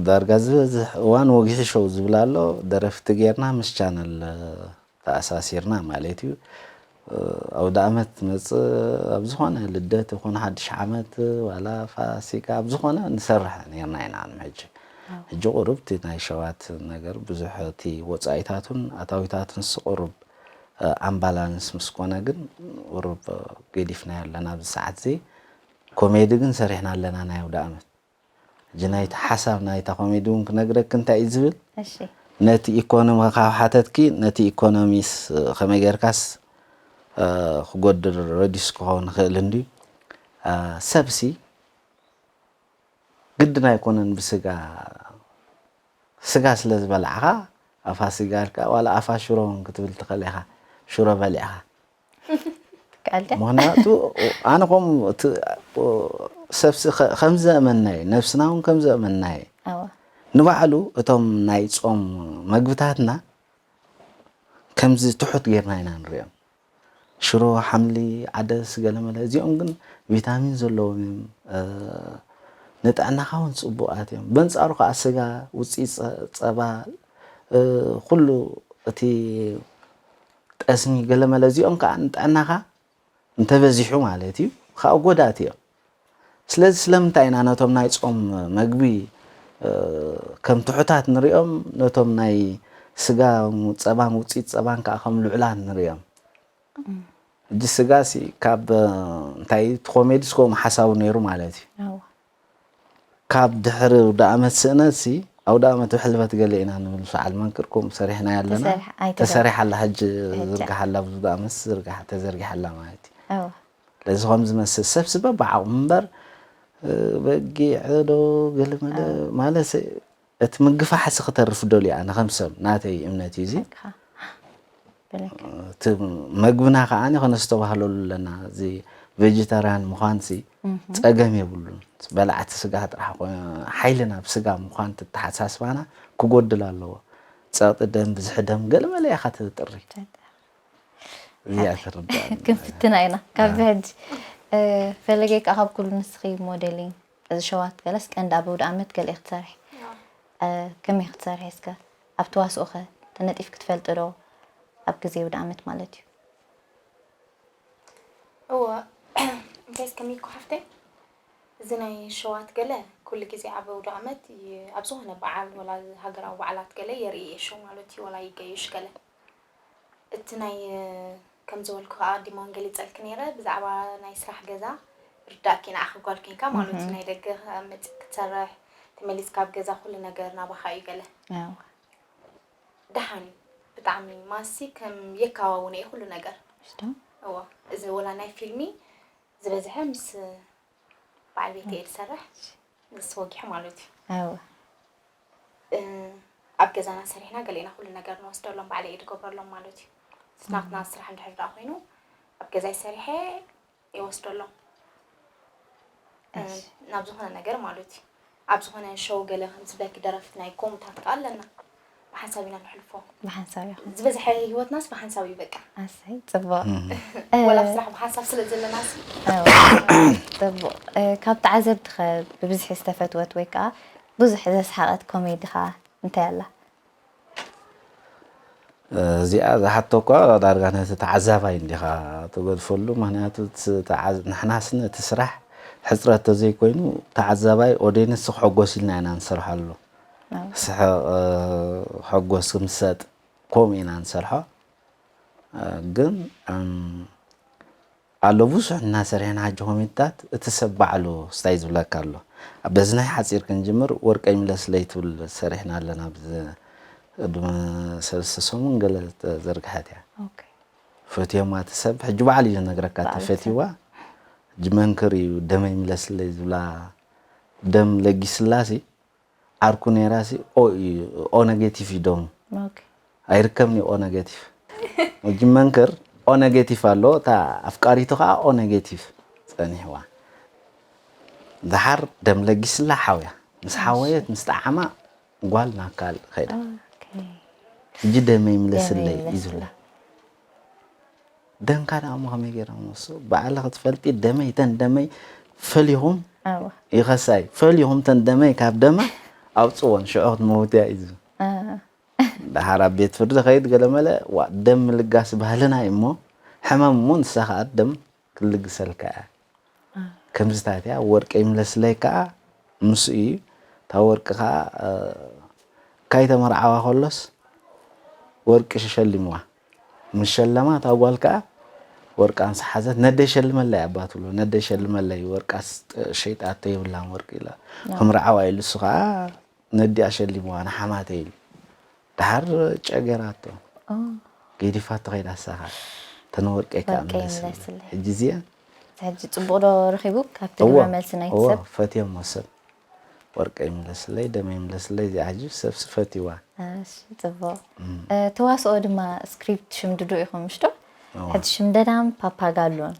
ዳርጋ ዝበዝሕ እዋን ወግሒ ሾው ዝብል ኣሎ። ደረፍቲ ጌርና ምስ ቻነል ተኣሳሲርና ማለት እዩ። ኣውደ ኣመት መጽእ ኣብ ዝኾነ ልደት ይኹን ሓድሽ ዓመት ዋላ ፋሲካ ኣብ ዝኾነ ንሰርሕ ኔርና ኢና። ሕጂ ሕጂ ቁሩብ እቲ ናይ ሸዋት ነገር ብዙሕ እቲ ወጻኢታቱን ኣታዊታቱን ቁሩብ ኣምባላንስ ምስ ኮነ ግን ቁሩብ ገዲፍናዮ ኣለና ኣብዚ ሰዓት እዚ። ኮሜዲ ግን ሰሪሕና ኣለና ናይ ኣውደ ኣመት። ሕጂ ናይቲ ሓሳብ ናይታ ኮሜዲ እውን ክነግረኪ እንታይ እዩ ዝብል እሺ ነቲ ኢኮኖሚ ካብ ሓተትኪ ነቲ ኢኮኖሚስ ከመይ ጌርካስ ክጎድል ረዲስ ክኸውን ይኽእል እንድዩ። ሰብሲ ግድን ኣይኮነን ብስጋ ስጋ ስለ ዝበላዕኻ ኣፋ ስጋ ኢልካ ዋላ ኣፋ ሽሮ እውን ክትብል ትኽእል ኢኻ። ሽሮ በሊዕኻ ትከኣል ደ ምክንያቱ ኣነ ከም ሰብ ከም ዘእመናይ ነብስና እውን ከም ዘእመናይ ኣዋ ንባዕሉ እቶም ናይ ጾም መግብታትና ከምዚ ትሑት ጌርና ኢና ንሪኦም። ሽሮ፣ ሓምሊ፣ ዓደስ፣ ገለመለ እዚኦም ግን ቪታሚን ዘለዎም እዮም። ንጥዕናኻ እውን ፅቡቃት እዮም። በንፃሩ ከዓ ስጋ፣ ውፅኢት ፀባ፣ ኩሉ እቲ ጠስሚ፣ ገለመለ እዚኦም ከዓ ንጥዕናኻ እንተበዚሑ ማለት እዩ ከዓ ጎዳእቲ እዮም። ስለዚ ስለምንታይ ኢና ነቶም ናይ ጾም መግቢ ከም ትሑታት ንሪኦም፣ ነቶም ናይ ስጋ ጸባን ውፅኢት ጸባን ከዓ ከም ልዑላት ንሪኦም? ሕጂ ስጋ ሲ ካብ እንታይ እቲ ኮሜዲ ስኮም ሓሳቡ ነይሩ ማለት እዩ። ካብ ድሕሪ ኣውደ ኣመት ስእነት ሲ ኣውደ ኣመት ብሕልፈት ገለ ኢና ንብል ሰዓል መንክርኩም ሰሪሕና ያለና ተሰሪሓ ኣላ ሕጂ ዝርግሓ ኣላ ብዙ ኣመት ዝርግሓ ተዘርጊሓ ኣላ ማለት እዩ። ለዚ ከም ዝመስል ሰብ ስበ ብዓቕሙ እምበር በጊዕ ዶ ገለመለ ማለት እቲ ምግፋሕ ሲ ክተርፍ ደልዩ ኣነ ከም ሰብ ናተይ እምነት እዩ እዚ። እቲ መግብና ከዓ ከነስተባህለሉ ኣለና። እዚ ቬጀታርያን ምዃን ሲ ፀገም የብሉን። በላዕቲ ስጋ ጥራሕ ሓይልና ብስጋ ምዃን ተተሓሳስባና ክጎድል ኣለዎ። ፀቕጢ ደም ብዝሒ ደም ገለመለ ኢኻ ትጥሪ። እዚኣ ትርዳእ ክንፍትና ኢና ካብዚ ሕጂ። ፈለገይ ከዓ ካብ ኩሉ ንስኺ ሞዴሊንግ እዚ ሸዋት ገለስ ቀንዲ ኣብ ኣውደ ኣመት ገለ ክትሰርሒ ከመይ ክትሰርሒ እስከ ኣብ ተዋስኦ ከ ተነጢፍኪ ትፈልጢ ዶ? ኣብ ግዜ ኣውደ ኣመት ማለት እዩ። እወ እንታይ እስከሚኩ ሓፍተይ እዚ ናይ ሸዋት ገለ ኩሉ ግዜ ኣብ ኣውደ ኣመት ኣብ ዝኾነ በዓል ወላ ሃገራዊ በዓላት ገለ የርኢ እየ ሸው ማለት እዩ ወላ ይገይሽ ገለ እቲ ናይ ከም ዝበልኩ ከዓ ዲሞን ገሊፀልኪ ነይረ ብዛዕባ ናይ ስራሕ ገዛ ርዳእኪ ንዓኺ ጓል ኮይንካ ማለት እዩ ናይ ደገ መፅእ ክትሰርሕ ተመሊስካ ኣብ ገዛ ኩሉ ነገር ናባኻ እዩ ገለ ደሓን እዩ ብጣዕሚ ማሲ ከም የካዋውነ እዩ ኩሉ ነገር እዎ እዚ ወላ ናይ ፊልሚ ዝበዝሐ ምስ በዓል ቤተ እየ ዝሰርሕ ንስ ወጊሑ ማለት እዩ ኣብ ገዛና ሰሪሕና ገሌና ኩሉ ነገር ንወስደሎም ባዕለ እየ ዝገብረሎም ማለት እዩ ናትና ስራሕ እንድሕር ደኣ ኮይኑ ኣብ ገዛይ ሰሪሐ ይወስደሎም ናብ ዝኾነ ነገር ማለት እዩ ኣብ ዝኾነ ሸው ገለ ከም ዝብለኪ ደረፍቲ ናይ ኮምታት ከኣ ኣለና ብሓንሳብ ኢና ንሕልፎ ብሓንሳብ ኢኹም ዝበዝሐ ህይወትናስ ብሓንሳብ እዩ በቃ ኣሰይ ፅቡቅ ወላ ኣብ ስራሕ ብሓንሳብ ስለ ዘለናስ ፅቡቅ ካብ ተዓዘብቲ ከ ብብዝሒ ዝተፈትወት ወይ ከዓ ብዙሕ ዘስሓቀት ኮሜዲ ከ እንታይ ኣላ እዚኣ ዝሓቶ እኳ ዳርጋ ነቲ ተዓዛባይ እንዲኻ ትገድፈሉ። ምኽንያቱ እቲ ተዓ-፣ ንሕናስ ነቲ ስራሕ ሕፅረት ተዘይኮይኑ ተዓዛባይ ኦዲየንስ ክሕጎስ ኢልና ኢና ንሰርሓሉ። ኣዎ። ስሐ-፣ እ፣ ሕጎስ ክምሰጥ ከምኡ ኢና ንሰርሖ። እ፣ ግን፣ እም፣ ኣሎ ብዙሕ እናሰሪሕና ሕጂ ኮሜድታት እቲ ሰብ ባዕሉ ስታይ ዝብለካ ኣሎ። በዚ ናይ ሓፂር ክንጅምር ወርቀይ ምለስለይ ትብል ሰሪሕና ኣለና። ኣብዚ ቅድሚ ሰለስተ ሰሙን ገለ ተዘርግሐት እያ። ኦኬ። ፈትዮማ እቲ ሰብ ሕጂ ባዕሉ እዩ ዝነግረካ ባዕሉ ተፈትይዋ። ሕጂ መንክር እዩ ደመይ ምለስለይ ዝብላ ደም ለጊስላሲ ዓርኩ ነይራ ሲ ኦ እዩ፣ ኦ ኔጌቲቭ እዩ ደሙ። ኦኬ። ኣይርከብን እዩ ኦ ኔጌቲቭ። ሕጂ መንክር ኦ ኔጌቲቭ ኣሎ፣ እታ ኣፍቃሪቱ ከዓ ኦ ኔጌቲቭ ጸኒሕዋ። ደሓር ደም ለጊስላ ሓውያ። ምስ ሓወየት ምስ ጠዓማ ጓል ናብ ካልእ ከይዳ። ኦኬ። ሕጂ ደመይ ምለስለይ ደመይ እዩ ዝብላ። ምለስለይ። ደምካ ደኣ እሞ ከመይ ገይሮም ወሱ? ባዕልኺ ትፈልጢ ደመይ፣ ተን ደመይ ፈሊኹም ኣዋ። ይኸሳይ። ፈሊኹም ተን ደመይ ካብ ደማ ኣውፅወን፣ ሽዑ ክትመውትያ እዩ ዝብል። አ። ደሓር ኣብ ቤት ፍርዲ ኸይድ ገለ መለ፣ ዋ፣ ደም ምልጋስ ባህልና እዩ እሞ፣ ሕማም እሞ ንሳ ኸኣ ደም ክልግሰልካ እያ። አ። ከምዝታት እያ፣ ወርቂ ይምለስለይ ከኣ ምስኡ እዩ። እታ ወርቂ ከኣ፣ እ፣ ካይተመርዓዋ ከሎስ ወርቂ ሸሊምዋ። ምስ ሸለማ እታ ጓል ከኣ ወርቃ ምስ ሓዘት፣ "ነደይ ሸልመለይ ኣባ" ትብሎ። "ነደይ ሸልመለይ፣ ወርቃስ ሸይጣቶ የብላን ወርቂ" ኢላ። ኣዎ። ከምርዓዋ ኢሉ እሱ ከኣ ነዲኣ ሸሊምዋ ንሓማተይ ኢሉ። ደሓር ጨገራቶ። ኦ። ገዲፋቶ ከይዳ እሳ ከኣ። "ተን ወርቀይ ከኣ ወርቀይ ምለስለይ." ምለስለይ። ሕጂ እዚኣ ሕጂ ጽቡቕ ዶ ረኺቡ ካብቲ እዎ፣ ግብረ መልሲ ናይቲ እዎ፣ ሰብ? ፈትየሞ ሰብ። ወርቀይ ምለስለይ፣ ደመይ ምለስለይ፣ እዚኣ ሕጂ ሰብሲ ፈትይዋ። እሺ፣ ጽቡቕ። እም። እ፣ ተዋስኦ ድማ ስክሪፕት ትሽምድዱ ኢኹም፣ ምሽ ዶ? እዋ። ሕጂ ሽምደዳን ፓፓጋሎን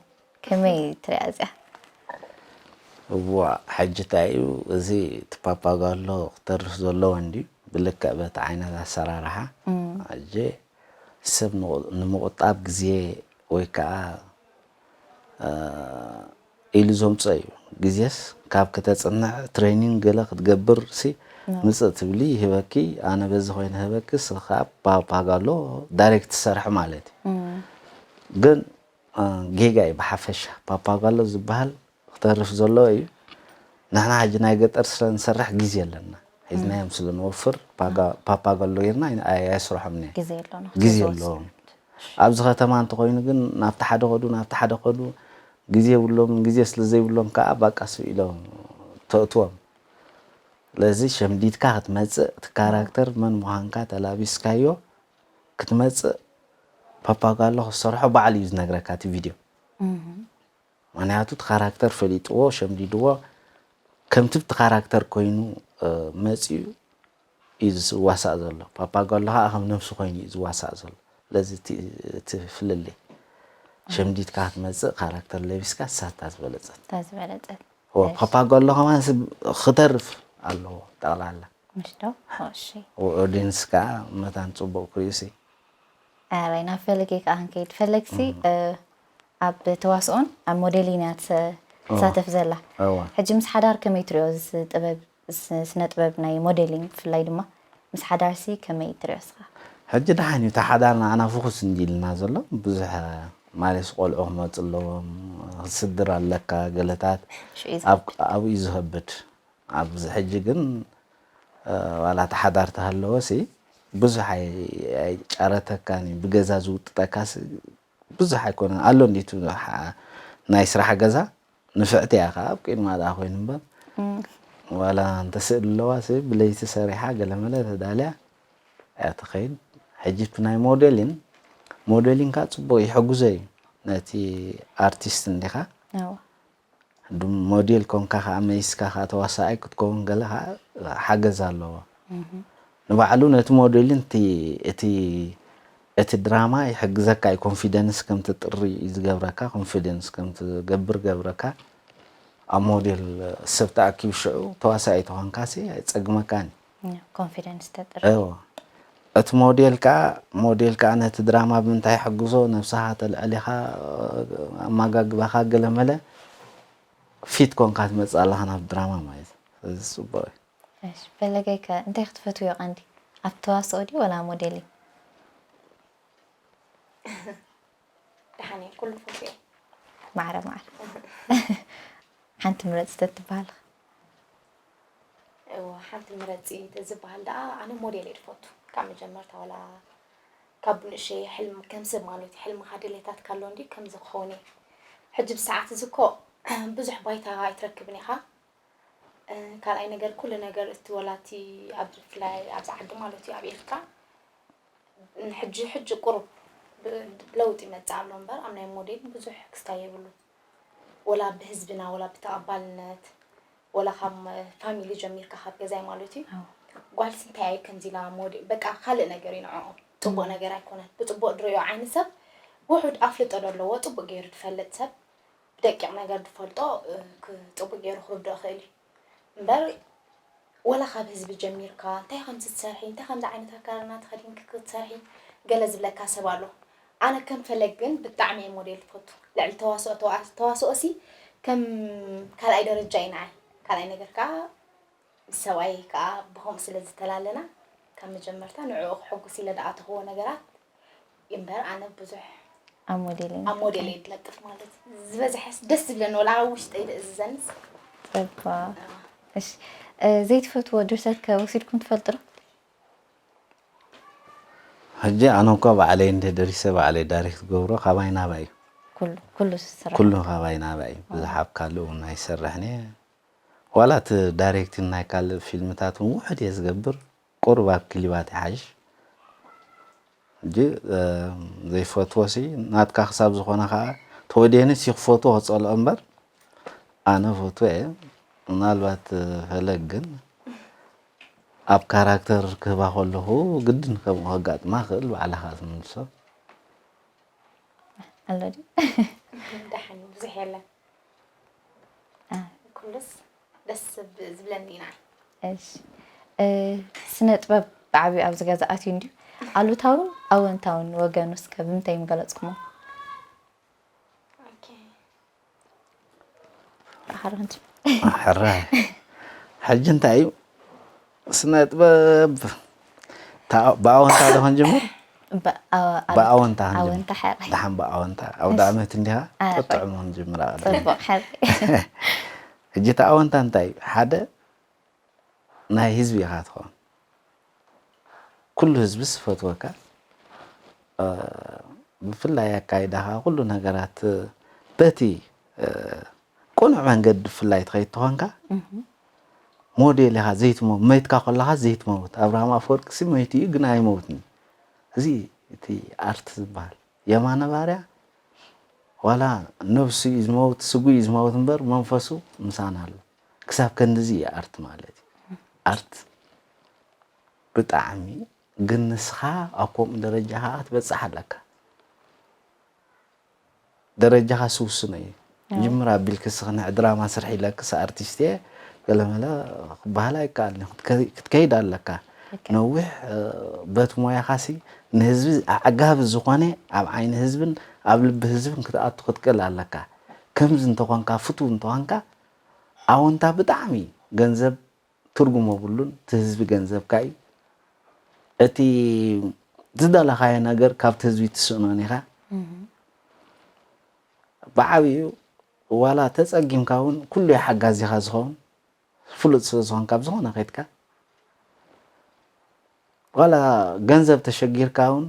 ከመይ ትሪኣ እዚኣ? እዋ፣ ሕጂ እንታይ እዩ፣ እዚ እቲ ፓፓጋሎ ክተርፍ ዘለዎ እንድዩ፣ ብልክዕ በቲ ዓይነት ኣሰራርሓ። እም። ሕጂ ሰብ ንቑ-፣ ንምቑጣብ ግዜ ወይ ከዓ እ፣ ኢሉ ዘምጽኦ እዩ። ግዜስ ካብ ከተጽንዕ ትሬኒንግ ገለ ክትገብር ሲ ኖ። ምጽእ ትብሊ ይህበኪ፣ ኣነ በዚ ኮይነ ህበኪ፣ እስኺ ከኣ ፓፓጋሎ ዳይሬክት ትሰርሒ ማለት እዩ። እም። ግን፣ እ፣ ጌጋ እዩ ብሓፈሻ። ፓፓጋሎ ዝበሃል ክተርፍ ዘለዎ እዩ። ንሕና ሕጂ ናይ ገጠር ስለ ንሰርሕ ግዜ ኣለና። ሒዝናዮም ስለ ንወፍር ፓጋ-፣ ፓፓጋሎ ጌርና ኣይ-፣ ኣየስርሖምን እየ። ግዜ የሎን፣ ግዜ ግዜ ኣለዎም። ዝወስድ። ኣብዚ ከተማ እንተኾይኑ ግን ናብቲ ሓደ ከዱ፣ ናብቲ ሓደ ከዱ፣ ግዜ የብሎምን። ግዜ ስለ ዘይብሎም ከኣ ባቃ ስብ ኢሎም ተእትዎም። ስለዚ ሸምዲድካ ክትመጽእ፣ እቲ ካራክተር መን ምዃንካ ተላቢስካዮ ክትመጽእ፣ ፓፓጋሎ ክትሰርሖ ባዕሉ እዩ ዝነግረካ እቲ ቪድዮ። እህ። ምኽንያቱ እቲ ካራክተር ፈሊጥዎ፣ ሸምዲድዎ፣ ከምቲ እቲ ካራክተር ኮይኑ፣ እ፣ መጺኡ እዩ ዝዋሳእ ዘሎ። ፓፓጋሎ ኸኣ ከም ነብሱ ኮይኑ እዩ ዝዋሳእ ዘሎ። ስለዚ እቲ፣ እቲ ፍልልይ፣ ሸምዲድካ ክትመጽእ፣ ካራክተር ለቢስካ፣ እሳ እታ ዝበለጸት። እታ ዝበለጸት። እወ፣ እሺ። ፓፓጋሎ ከማን ስብ-፣ ክተርፍ ኣለዎ፣ ጠቕላላ። ምሽ ዶ? እሺ። ኦዲየንስ ከኣ መታን ጽቡቕ ክርእዩ ሲ። ኣበይ፣ ናብ ፈለገይ ከኣ ክንከይድ። ፈለግሲ፣ እም። እ፣ ኣብ ተዋስኦን ኣብ ሞዴሊን እያ ትሰ-፣ እወ። ትሳተፍ ዘላ። እወ። ሕጂ ምስ ሓዳር ከመይ ትሪኦ እዚ ጥበብ፣ ስ-፣ ስነ ጥበብ ናይ ሞዴሊን ብፍላይ ድማ ምስ ሓዳርሲ ከመይ ትሪኦ እስኻ? ሕጂ ደሓን እዩ፣ እታ ሓዳር ንዓና ፍኹስ እንዲ ኢልና ዘሎ። ብዙሕ፣ ማለትስ ቆልዑ ክመጹ ኣለዎም፣ ክትስድር ኣለካ፣ ገለታት ሽዑ እዩ ኣብ-፣ ዝኸብድ። ኣብኡ እዩ ዝኸብድ። ኣብዚ ሕጂ ግን፣ እ፣ ዋላ እቲ ሓዳር ተሃለወሲ ብዙሕ ኣይ-፣ ኣይጫረተካን እዩ። ብገዛ ዝውጥጠካሲ ብዙሕ ኣይኮነን። ኣሎ እንዲቱ ሓ-፣ ናይ ስራሕ ገዛ ንፍዕቲ እያ ከኣ ኣብ ቅድማ ደኣ ኮይኑ እምበር። እም። ዋላ እንተ ስእሊ ኣለዋሲ ብለይቲ ሰሪሓ ገለመለ ተዳልያ እያ ትኸይድ። ሕጂ እቲ ናይ ሞዴሊን፣ ሞዴሊን ከኣ ጽቡቕ ይሕግዞ እዩ ነቲ ኣርቲስት እንዲኻ። እወ። ድ-፣ ሞዴል ኮንካ ኸዓ መይስካ ኸዓ ተዋሳኣይ ክትከውን ገለ ኸዓ ሓገዝ ኣለዎ። እህ። ንባዕሉ ነቲ ሞዴልን እቲ፣ እቲ፣ እቲ ድራማ ይሕግዘካ እዩ። ኮንፊደንስ ከም ትጥሪ እዩ ዝገብረካ፣ ኮንፊደንስ ከም ትገብር ገብረካ። ኣብ ሞዴል ሰብ ተኣኪቡ ሽዑ ተዋሳኣይ ተኾንካሲ ኣይጸግመካን እዩ። ኮንፊደንስ ተጥሪ። እዎ። እቲ ሞዴል ከኣ፣ ሞዴል ከኣ ነቲ ድራማ ብምንታይ ይሕግዞ? ነብስኻ ተልዕል ኢኻ፣ ኣመጋግባኻ ገለመለ ፊት ኮንካ ትመጽእ ኣለኻ ናብ ድራማ ማለት እዩ። ስለዚ ጽቡቕ እዩ። እሺ፣ ፈለገይ ከ እንታይ ክትፈትውዮ ቀንዲ? ኣብ ተዋስኦ ድዩ ወላ ሞዴሊንግ? ደሓን እየ፣ ኩሉ ፈትየ። ማዕረ ማዕረ። ሓንቲ ምረፂ ተትበሃል። እዎ፣ ሓንቲ ምረፂ ተዝበሃል ደኣ ኣነ ሞዴል እየ ዝፈቱ። ካብ መጀመርታ ዋላ ካብ ንእሸይ ሕልም ከም ሰብ ማለት እዩ፣ ሕልምኻ ድሌታትካ ኣሎ እንዲ ከምዚ ክኸውን እየ። ሕጂ ብሰዓት እዚ እኮ ብዙሕ ባይታ ኣይትረክብን ኢኻ። ካልኣይ ነገር ኩሉ ነገር እቲ ወላ እቲ ኣብ ብፍላይ ኣብዚ ዓዲ ማለት እዩ ኣብ ኤርትራ ሕጂ ሕጂ ቁሩብ ለውጢ ይመጽእ ኣሎ እምበር ኣብ ናይ ሞዴል ብዙሕ ክስታይ የብሉን። ወላ ብህዝብና ወላ ብተቐባልነት ወላ ካብ ፋሚሊ ጀሚርካ ካብ ገዛይ ማለት እዩ ጓልስ እንታይ ኣዩ ከምዚ ኢላ ሞዴል በቃ ካልእ ነገር እዩ ንዕኦም ጽቡቕ ነገር ኣይኮነን። ብጽቡቕ ድርእዮ ዓይኒ ሰብ ውሑድ ኣፍልጦ ዶ ኣለዎ ጽቡቕ ገይሩ ዝፈልጥ ሰብ ብደቂቕ ነገር ዝፈልጦ ጽቡቕ ገይሩ ክርድኦ ይኽእል እዩ እምበር ወላ ካብ ህዝቢ ጀሚርካ እንታይ ከምዚ ትሰርሒ እንታይ ከምዚ ዓይነት ኣካዳድና ተኸዲንኪ ክትሰርሒ ገለ ዝብለካ ሰብ ኣሎ። ኣነ ከም ፈለግ ግን ብጣዕሚ እየ ሞዴል ዝፈቱ። ልዕሊ ተዋስኦ ተዋስኦ ሲ ከም ካልኣይ ደረጃ እዩ ንዓይ። ካልኣይ ነገር ከዓ ምስ ሰብኣይ ከዓ ብኸምኡ ስለ ዝተላለና ካብ መጀመርታ ንዕኡ ከሐጉስ ኢለ ዝኣተኽዎ ነገራት እምበር ኣነ ብዙሕ ኣብ ሞዴል ኣብ ሞዴል እየ ዝለጥፍ ማለት እዩ። ዝበዝሐስ ደስ ዝብለኒ ወላ ኣብ ውሽጠይ ዘእዝዘንስ ጸባ። እሺ ዘይትፈትዎ ድርሰት ከ ወሲድኩም ትፈልጡ ዶ? ሕጂ ኣነ እኳ ባዕለይ እንደ ደሪሰ ባዕለይ ዳይሬክት ገብሮ ካባይ ናባይ እዩ። ኩሉ ኩሉ ስራሕ ኩሉ ካባይ ናባይ እዩ። ብዙሕ ኣብ ካልእ እውን ኣይሰርሕን እየ። ዋላ እቲ ዳይሬክቲን ናይ ካልእ ፊልምታት እውን ውሕድ እየ ዝገብር። ቁሩብ ኣብ ክሊባት ይሓይሽ። ሕጂ ዘይፈትዎ ሲ ናትካ ክሳብ ዝኾነ ከዓ ተወዲአኒ ሲ ክፈትዎ ክፀልኦ እምበር ኣነ ፈትዎ እየ። ምናልባት ፈለግ ግን ኣብ ካራክተር ክህባ ከለኹ ግድን ከምኡ ከጋጥማ ክእል ባዕልኻ ትምልሶ። ኣሎ ድዩ? ደሓን ብዙሕ የለን። ኩሉስ ደስ ዝብለኒ ኢና። እሺ ስነ ጥበብ ብዓብዩ ኣብዚ ገዛ ኣትዩ እንድዩ ኣሉታውን ኣወንታውን ወገኑ እስከ ብምንታይ ምገለፅኩሞ? ሕራይ ሕጂ እንታይ እዩ ስነ ጥበብ ብኣወንታ ዶ ክንጅምር? ብኣወንታ ኣወንታ ሕራይ ደሓን ብኣወንታ ኣውደ ዓመት እንዲኻ ጥዑም ክንጅምር ፅቡቅ ሕራይ ሕጂ እቲ ኣወንታ እንታይ እዩ ሓደ ናይ ህዝቢ ኢኻ ትኸውን ኩሉ ህዝቢ ዝፈትወካ ብፍላይ ኣካይዳኻ ኩሉ ነገራት በቲ ቅኑዕ መንገዲ ብፍላይ ትኸይድ ተኾንካ ሞዴል ኢኻ ዘይትመውት መይትካ ከለኻ ዘይትመውት ኣብርሃም ኣፈወርቂ ሲ መይቱ እዩ ግን ኣይመውትን እዚ እቲ ኣርት ዝበሃል የማነ ባርያ ዋላ ነብሱ እዩ ዝመውት ስጉ እዩ ዝመውት እምበር መንፈሱ ምሳና ኣሎ ክሳብ ከንድዚ እዩ ኣርት ማለት እዩ ኣርት ብጣዕሚ ግን ንስኻ ኣብ ከምኡ ደረጃ ከዓ ክትበፅሕ ኣለካ ደረጃኻ ስውስኖ እዩ ጅምር ኣቢልክ ስኽንዕ ድራማ ስርሒ ኢለክስ ኣርቲስት እየ ገለመለ ክበሃል ኣይከኣልን ክትከይድ ኣለካ ነዊሕ በቲ ሞያኻሲ ንህዝቢ ኣዕጋቢ ዝኾነ ኣብ ዓይኒ ህዝብን ኣብ ልቢ ህዝብን ክትኣቱ ክትክእል ኣለካ ከምዚ እንተኾንካ ፍቱው እንተኾንካ ኣወንታ ብጣዕሚ ገንዘብ ትርጉም የብሉን። እቲ ህዝቢ ገንዘብካ እዩ። እቲ ዝደለኻዮ ነገር ካብቲ ህዝቢ ትስእኖን ኢኻ። ብዓብዩ ዋላ ተፀጊምካ እውን ኩሉ እዩ ሓጋዚኻ ዝኸውን። ፍሉጥ ስለ ዝኾንካ ብዝኾነ ከይድካ ዋላ ገንዘብ ተሸጊርካ እውን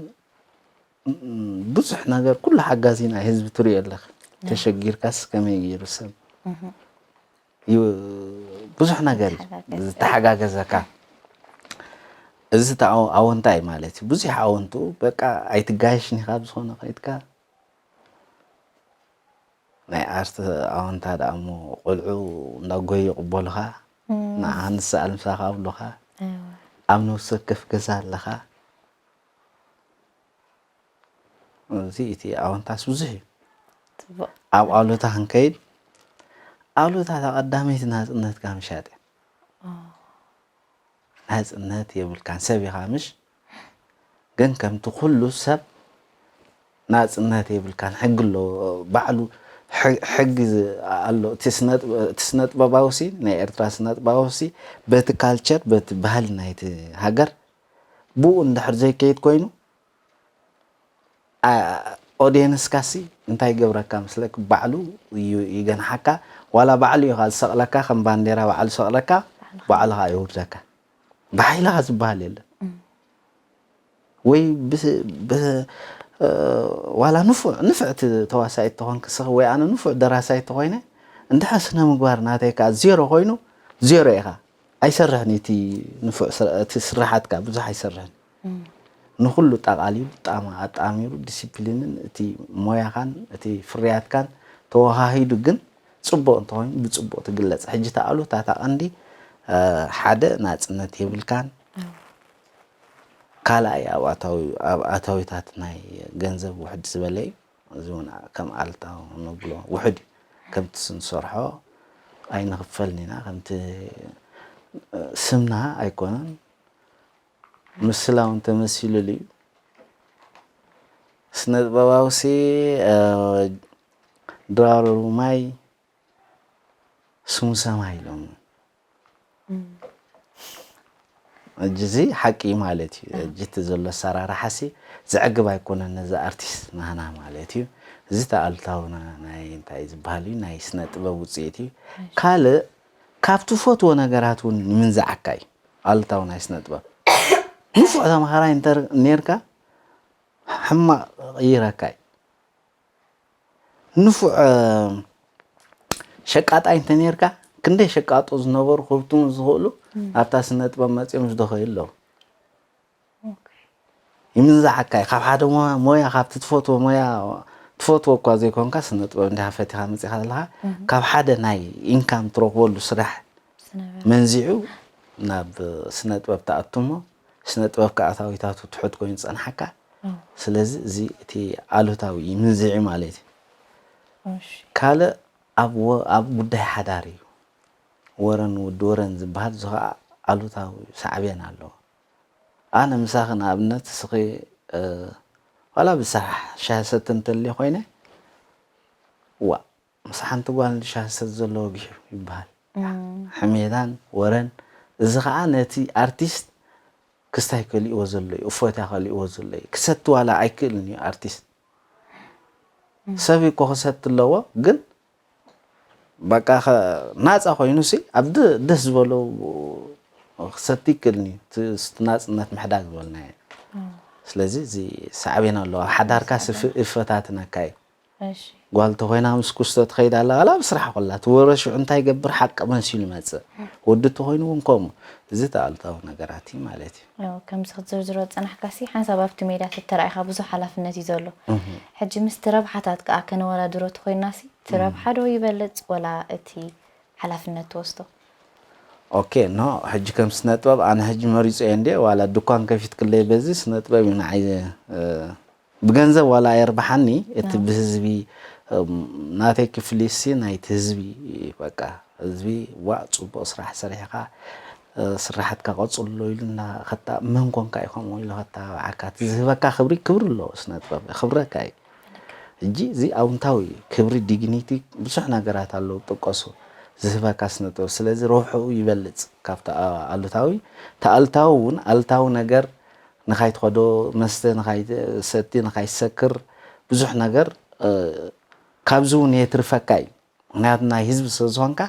ብዙሕ ነገር ኩሉ ሓጋዚ ናይ ህዝቢ ትሪኦ ኣለኻ። ተሸጊርካስ ከመይ ገይሩ ሰብ ብዙሕ ነገር እዩ ዝተሓጋገዘካ እዚ ኣወንታ እዩ ማለት እዩ ብዙሕ ኣወንቱ በቃ ኣይትጋየሽን ኢኻ ብዝኾነ ከይድካ ናይ ኣርት ኣወንታ ደኣ እሞ ቆልዑ እንዳጎዩ ይቕበሉኻ ንዓ ንስኣል ምሳኻ ኣብሉኻ ኣብ ነፍሲ ወከፍ ገዛ ኣለኻ እዚ እቲ ኣወንታስ ብዙሕ እዩ ኣብ ኣሉታ ክንከይድ ኣሉታ ተቐዳመይቲ ናፅነትካ ምሻጥ እያ ናፅነት የብልካን ሰብ ኢኻ ምሽ ግን ከምቲ ኩሉ ሰብ ናፅነት የብልካን ሕጊ ኣሎ ባዕሉ ሕጊ ኣሎ እቲ ስነጥበባውሲ ናይ ኤርትራ ስነጥበባውሲ በቲ ካልቸር በቲ ባህሊ ናይቲ ሃገር ብኡ እንድሕር ዘይከይድ ኮይኑ ኦዲየንስካሲ እንታይ ይገብረካ መስለክ? ባዕሉ እዩ ይገንሓካ። ዋላ ባዕሉ እዩ ዝሰቕለካ፣ ከም ባንዴራ ባዕሉ ሰቕለካ፣ ባዕሉ ከዓ የውርደካ። ብሓይልኻ ዝበሃል የለን። ወይ ብ- ብ- እ፣ ዋላ ንፉዕ ንፍዕቲ ተዋሳኢት ተኾንክ ስኽ ወይ ኣነ ንፉዕ ደራሳይ ተኾይነ፣ እንድሕር ስነ ምግባር ናተይ ከዓ ዜሮ ኮይኑ፣ ዜሮ ኢኻ። ኣይሰርሕን እቲ ንፉዕ ስራ- እቲ ስራሓትካ ብዙሕ ኣይሰርሕን። ንኹሉ ጠቓሊሉ ጣማ ኣጣሚሩ ዲሲፕሊንን እቲ ሞያኻን እቲ ፍርያትካን ተወሃሂዱ ግን ጽቡቕ እንተኾይኑ ብጽቡቕ ትግለጽ። ሕጂ እቲ ኣሉታ እታ ቀንዲ፣ እ፣ ሓደ ናጽነት የብልካን። ካልኣይ ኣብ ኣታዊ- ኣብ ኣታዊታት ናይ ገንዘብ ውሕድ ዝበለ እዩ። እዚ እውን ከም ኣሉታ ንብሎ ውሕድ እዩ። ከምቲ ንሰርሖ ኣይንኽፈልን ኢና፣ ከምቲ፣ እ፣ ስምና ኣይኮነን። ምስላ እውን ተመሲሉሉ እዩ። ስነ ጥበባውሲ፣ እ፣ ድራሩ ማይ ስሙ ሰማይ ኢሎም። ሕጂ እዚ ሓቂ ማለት እዩ። ሕጂ እቲ ዘሎ ኣሰራርሓሲ ዘዕግብ ኣይኮነን ነዚ ኣርቲስት ናህና ማለት እዩ። እዚ ተኣልታውና ናይ እንታይ ዝበሃል እዩ፣ ናይ ስነ ጥበብ ውፅኢት እዩ። ካልእ ካብ ትፈትዎ ነገራት እውን ንምንዝዓካ እዩ። ኣሉታዊ ናይ ስነ ጥበብ ንፉዕ ተምሃራይ እንተ ኔርካ ሕማቕ ይረካ እዩ። ንፉዕ፣ እ፣ ሸቃጣይ እንተ ኔርካ፣ ክንደይ ሸቃጦ ዝነበሩ ክህብትሙ ዝኽእሉ ኣብታ ስነ ጥበብ መጺኦም ዝደኸዩ ኣለዉ። ኦኬ። ይምንዝዓካ እዩ። ካብ ሓደ ሞ- ሞያ፣ ካብቲ ትፈትዎ ሞያ፣ ትፈትዎ እኳ ዘይኮንካ፣ ስነ ጥበብ እንዲኻ ፈቲኻ መጺኻ ዘለኻ፣ ካብ ሓደ ናይ ኢንካም ትረኽበሉ ስራሕ ዝነበረ። መንዚዑ ናብ ስነ ጥበብ ትኣቱ እሞ፣ ስነ ጥበብ ከኣ ኣታዊታቱ ትሑት ኮይኑ ዝጸንሓካ። እም። ስለዚ እዚ እቲ ኣሉታዊ እዩ፣ ምንዝዒ ማለት እዩ። እሺ። ካልእ ኣብ ወ- ኣብ ጉዳይ ሓዳር እዩ። ወረን ወዲ ወረን ዝበሃል፣ እዚ ኸኣ ኣሉታዊ ሳዕቤን ኣለዎ። ኣነ ምሳኺ ንኣብነት፣ እስኺ፣ እ፣ ዋላ ብስራሕ ሻሂ ሰቲ እንተልየ ኮይነ፣ ዋ፣ ምስ ሓንቲ ጓል ሻሂ ሰቲ ዘሎ ወጊሑ ይበሃል። እም። ሕሜታን ወረን፣ እዚ ኸኣ ነቲ ኣርቲስት ክስታይ ከሊእዎ ዘሎ እዩ፣ እፎይታ ከሊእዎ ዘሎ እዩ። ክሰቲ ዋላ ኣይክእልን እዩ ኣርቲስት። እም። ሰብ እኮ ክሰቲ ኣለዎ፣ ግን በቃ ኸ-፣ ናጻ ኮይኑሲ ኣብ ድ-፣ ደስ ዝበሎ ክሰቲ ይክእልኒ፣ እቲ፣ እቲ ናጽነት ምሕዳግ ዝበልናዮ። እም። ስለዚ እዚ ሳዕቤን ኣለዎ። ኣብ ሓዳርካ ስፍ-፣ ይፈታትነካ እዩ። እሺ። ጓል ተኾይና ምስ ኩስቶ ትኸይድ ኣላ፣ ዋላ ኣብ ስራሕ ኮላ፣ እቲ ወረ ሽዑ እንታይ ይገብር ሓቂ መሲሉ ይመጽእ። ወዲ ተኾይኑ እውን ከምኡ። እዚ ተኣልታዊ ነገራት እዩ ማለት እዩ። ያው ከምዚ ክትዝርዝሮ ዝጸናሕካሲ፣ ሓንሳብ ኣብቲ ሜዳ ተተራኢኻ ብዙሕ ሓላፍነት እዩ ዘሎ። እህ። ሕጂ ምስቲ ረብሓታት ከኣ ከነወዳድሮ ተኾይናሲ፣ እቲ ረብሓ ዶ ይበልጽ ወላ እቲ ሓላፍነት ትወስዶ? ኦኬ፣ ኖ፣ ሕጂ ከም ስነ ጥበብ ኣነ ሕጂ መሪጸዮ እንድየ፣ ዋላ ድኳን ከፊትክለይ በዚ ስነ ጥበብ እዩ ንዓይ፣ እ፣ ብገንዘብ ዋላ ኣየርብሓኒ፣ እቲ ኣዎ። ብህዝቢ፣ እም፣ ናተይ ክፍሊትሲ ናይቲ ህዝቢ፣ በቃ፣ ህዝቢ፣ ዋእ፣ ጽቡቕ ስራሕ ሰሪሕኻ፣ እ፣ ስራሓትካ ቀጽሎ ኢሉ እንዳ-፣ ከታ-፣ መን ኮንካ እዩ ከምኡ ኢሉ ከተባብዓካ? እቲ ዝህበካ ክብሪ፣ ክብሪ ኣለዎ ስነ ጥበብ፣ የኽብረካ እዩ። ሕጂ እዚ ኣውንታዊ እዩ። ክብሪ፣ ዲግኒቲ፣ ብዙሕ ነገራት ኣለዉ፣ ጥቀሱ፣ ዝህበካ ስነ ጥበብ። ስለዚ ረብሕኡ ይበልጽ ካብቲ ኣ-፣ ኣሉታዊ። እቲ ኣሉታዊ እውን፣ ኣሉታዊ ነገር ንኻይትኸዶ መስተ፣ ንኻይሰቲ፣ ንኻይሰክር፣ ብዙሕ ነገር፣ እ፣ ካብዚ እውን የትርፈካ እዩ። ምኽንያቱ ናይ ህዝቢ ስለ ዝኾንካ፣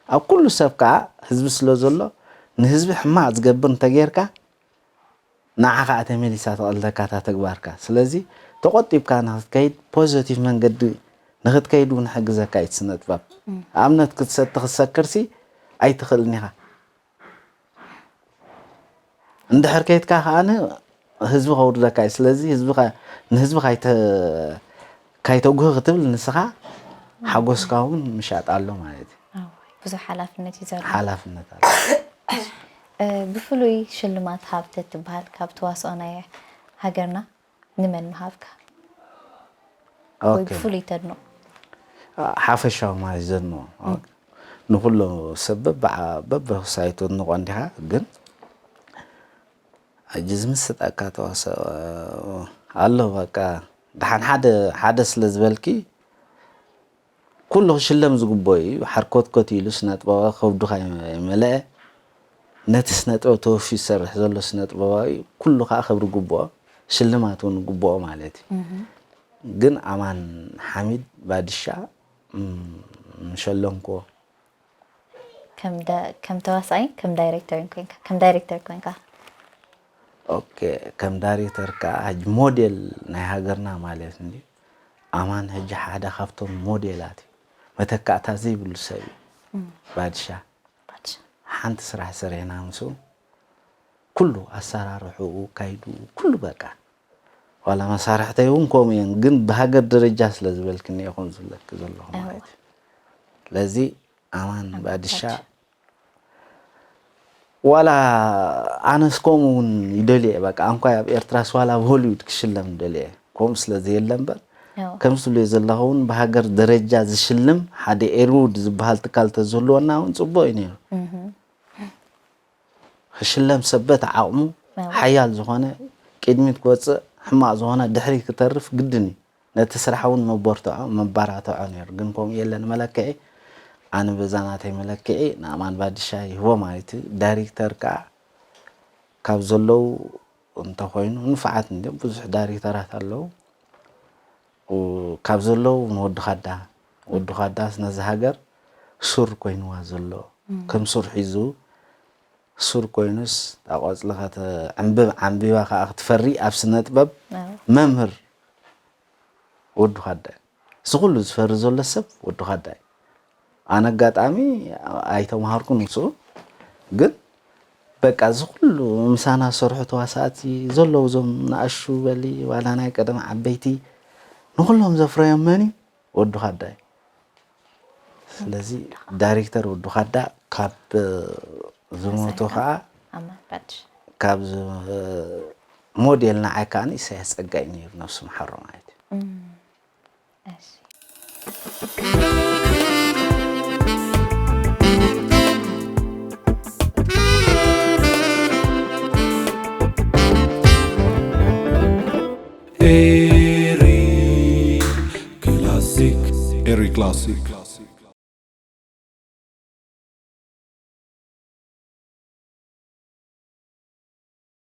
ኣብ ኩሉ ሰብ ከኣ ህዝቢ ስለ ዘሎ፣ ንህዝቢ ሕማቕ ዝገብር እንተጌርካ፣ ንዓኻ ከኣ ተመሊሳ ትቐልደካ እታ ተግባርካ። ስለዚ ተቖጢብካ ንኽትከይድ፣ ፖዘቲቭ መንገዲ ንኽትከይድ እውን ይሕግዘካ እዩ እቲ ስነ ጥበብ። እም። ኣብነት ክትሰቲ ክትሰክርሲ ኣይትኽእልን ኢኻ። እንድሕር ከይድካ ከኣ ህዝቢ ከውርደካ እዩ። ስለዚ ህዝቢ ከ-፣ ንህዝቢ ካይተ-፣ ካይተጉህ ክትብል ንስኻ ሓጎስካ እውን ምሻጥ ኣሎ ማለት እዩ። ኣዎ፣ ብዙሕ ሓላፍነት እዩ ዘሎ። ሓላፍነት ኣሎ። እ፣ ብፍሉይ ሽልማት ሃብተ ትበሃል ካብ ተዋስኦ ናይ ሃገርና ንመን ምሃብካ? ወይ ኦኬ። ብፍሉይ ተድንቖ? ሓፈሻዊ ማለት ዘድንቖ። እም። ንኹሉ ሰብ በብዓ-፣ በብሳይቱ ኣድንቖ እንዲኻ፣ ግን ሕጂ ዝምስጠካ ተዋስኦ ኣሎ፣ በቃ፣ ደሓን ሓደ፣ ሓደ ስለ ዝበልኪ፣ ኩሉ ክሽለም ዝግብኦ እዩ። ሓርኮትኮት ኢሉ ስነ ጥበባዊ ከብዱ ከይመለአ፣ ነቲ ስነ ጥበብ ተወፊዩ ዝሰርሕ ዘሎ ስነ ጥበባዊ ኩሉ ከኣ ክብሪ ይግብኦ። ሽልማት እውን ግብኦ ማለት እዩ። ግን ኣማን ሓሚድ ባድሻ ምሸለምኮ ከም ተዋሳኣይ ከም ዳይሬክተር ኮይንካ ከም ዳይሬክተር ኮይንካ ኦኬ ከም ዳይሬክተር ከዓ ሕጂ ሞዴል ናይ ሃገርና ማለት እንዲ ኣማን ሕጂ ሓደ ካብቶም ሞዴላት እዩ። መተካእታ ዘይብሉ ሰብ እዩ። ባድሻ ሓንቲ ስራሕ ሰሪሕና ምስኡ ኩሉ ኣሰራርሕኡ ካይዱ ኩሉ በቃ ዋላ መሳርሕተይ እውን ከምኡ እየን ግን ብሃገር ደረጃ ስለ ዝበልክኒ እየ ከምኡ ዝብለኪ ዘለኹ ማለት እዩ። ስለዚ ኣማን ባድሻ ዋላ ኣነስ ከምኡ እውን ይደልየ በቃ ኣንኳ ኣብ ኤርትራስ ዋላ ኣብ ሆሊውድ ክሽለም ይደልየ ከምኡ ስለ ዘየለ እምበር ከምዚ ትብልዮ ዘለኹ እውን ብሃገር ደረጃ ዝሽልም ሓደ ኤርውድ ዝበሃል ትካል ተዝህልወና እውን ፅቡቅ እዩ ነይሩ። ክሽለም ሰብ በቲ ዓቕሙ ሓያል ዝኾነ ቅድሚት ክወፅእ ሕማቕ ዝኾነ ድሕሪት ክተርፍ ግድን እዩ። ነቲ ስራሕ እውን መበርትዖ መባራትዖ ነይሩ ግን ከምኡ የለን መለክዒ ኣነ በዛ ናተይ መለክዒ ንኣማን ባድሻ ይህቦ ማለት እዩ። ዳይሬክተር ከዓ ካብ ዘለዉ እንተኮይኑ ንፉዓት እንዲም ብዙሕ ዳይሬክተራት ኣለዉ። ካብ ዘለዉ ንወዲ ካዳ ወዲ ካዳስ ነዚ ሃገር ሱር ኮይንዋ ዘሎ ከም ሱር ሒዙ ሱር ኮይኑስ እታ ቆፅሊ ከተዕንብብ ዓንቢባ ከዓ ክትፈሪ ኣብ ስነ ጥበብ መምህር ወዲ ካዳ እዩ። እዚ ኩሉ ዝፈሪ ዘሎ ሰብ ወዲ ካዳ እዩ። ኣነ ኣጋጣሚ ኣይተምሃርኩን ምስኡ ግን በቃ እዚ ኩሉ ምሳና ዝሰርሑ ተዋሳእቲ ዘለዉ እዞም ንኣሹ በሊ ዋላ ናይ ቀደም ዓበይቲ ንኩሎም ዘፍረዮም መን እዩ? ወዲ ካዳ እዩ። ስለዚ ዳይሬክተር ወዲ ካዳ ካብ ዝሞቱ ከዓ ካብ ሞዴል ንዓይ ከዓ ኢሳያስ ፀጋይ ነይሩ ነብሱ ምሓሮ ማለት እዩ። Eri Classic. Eri Classic.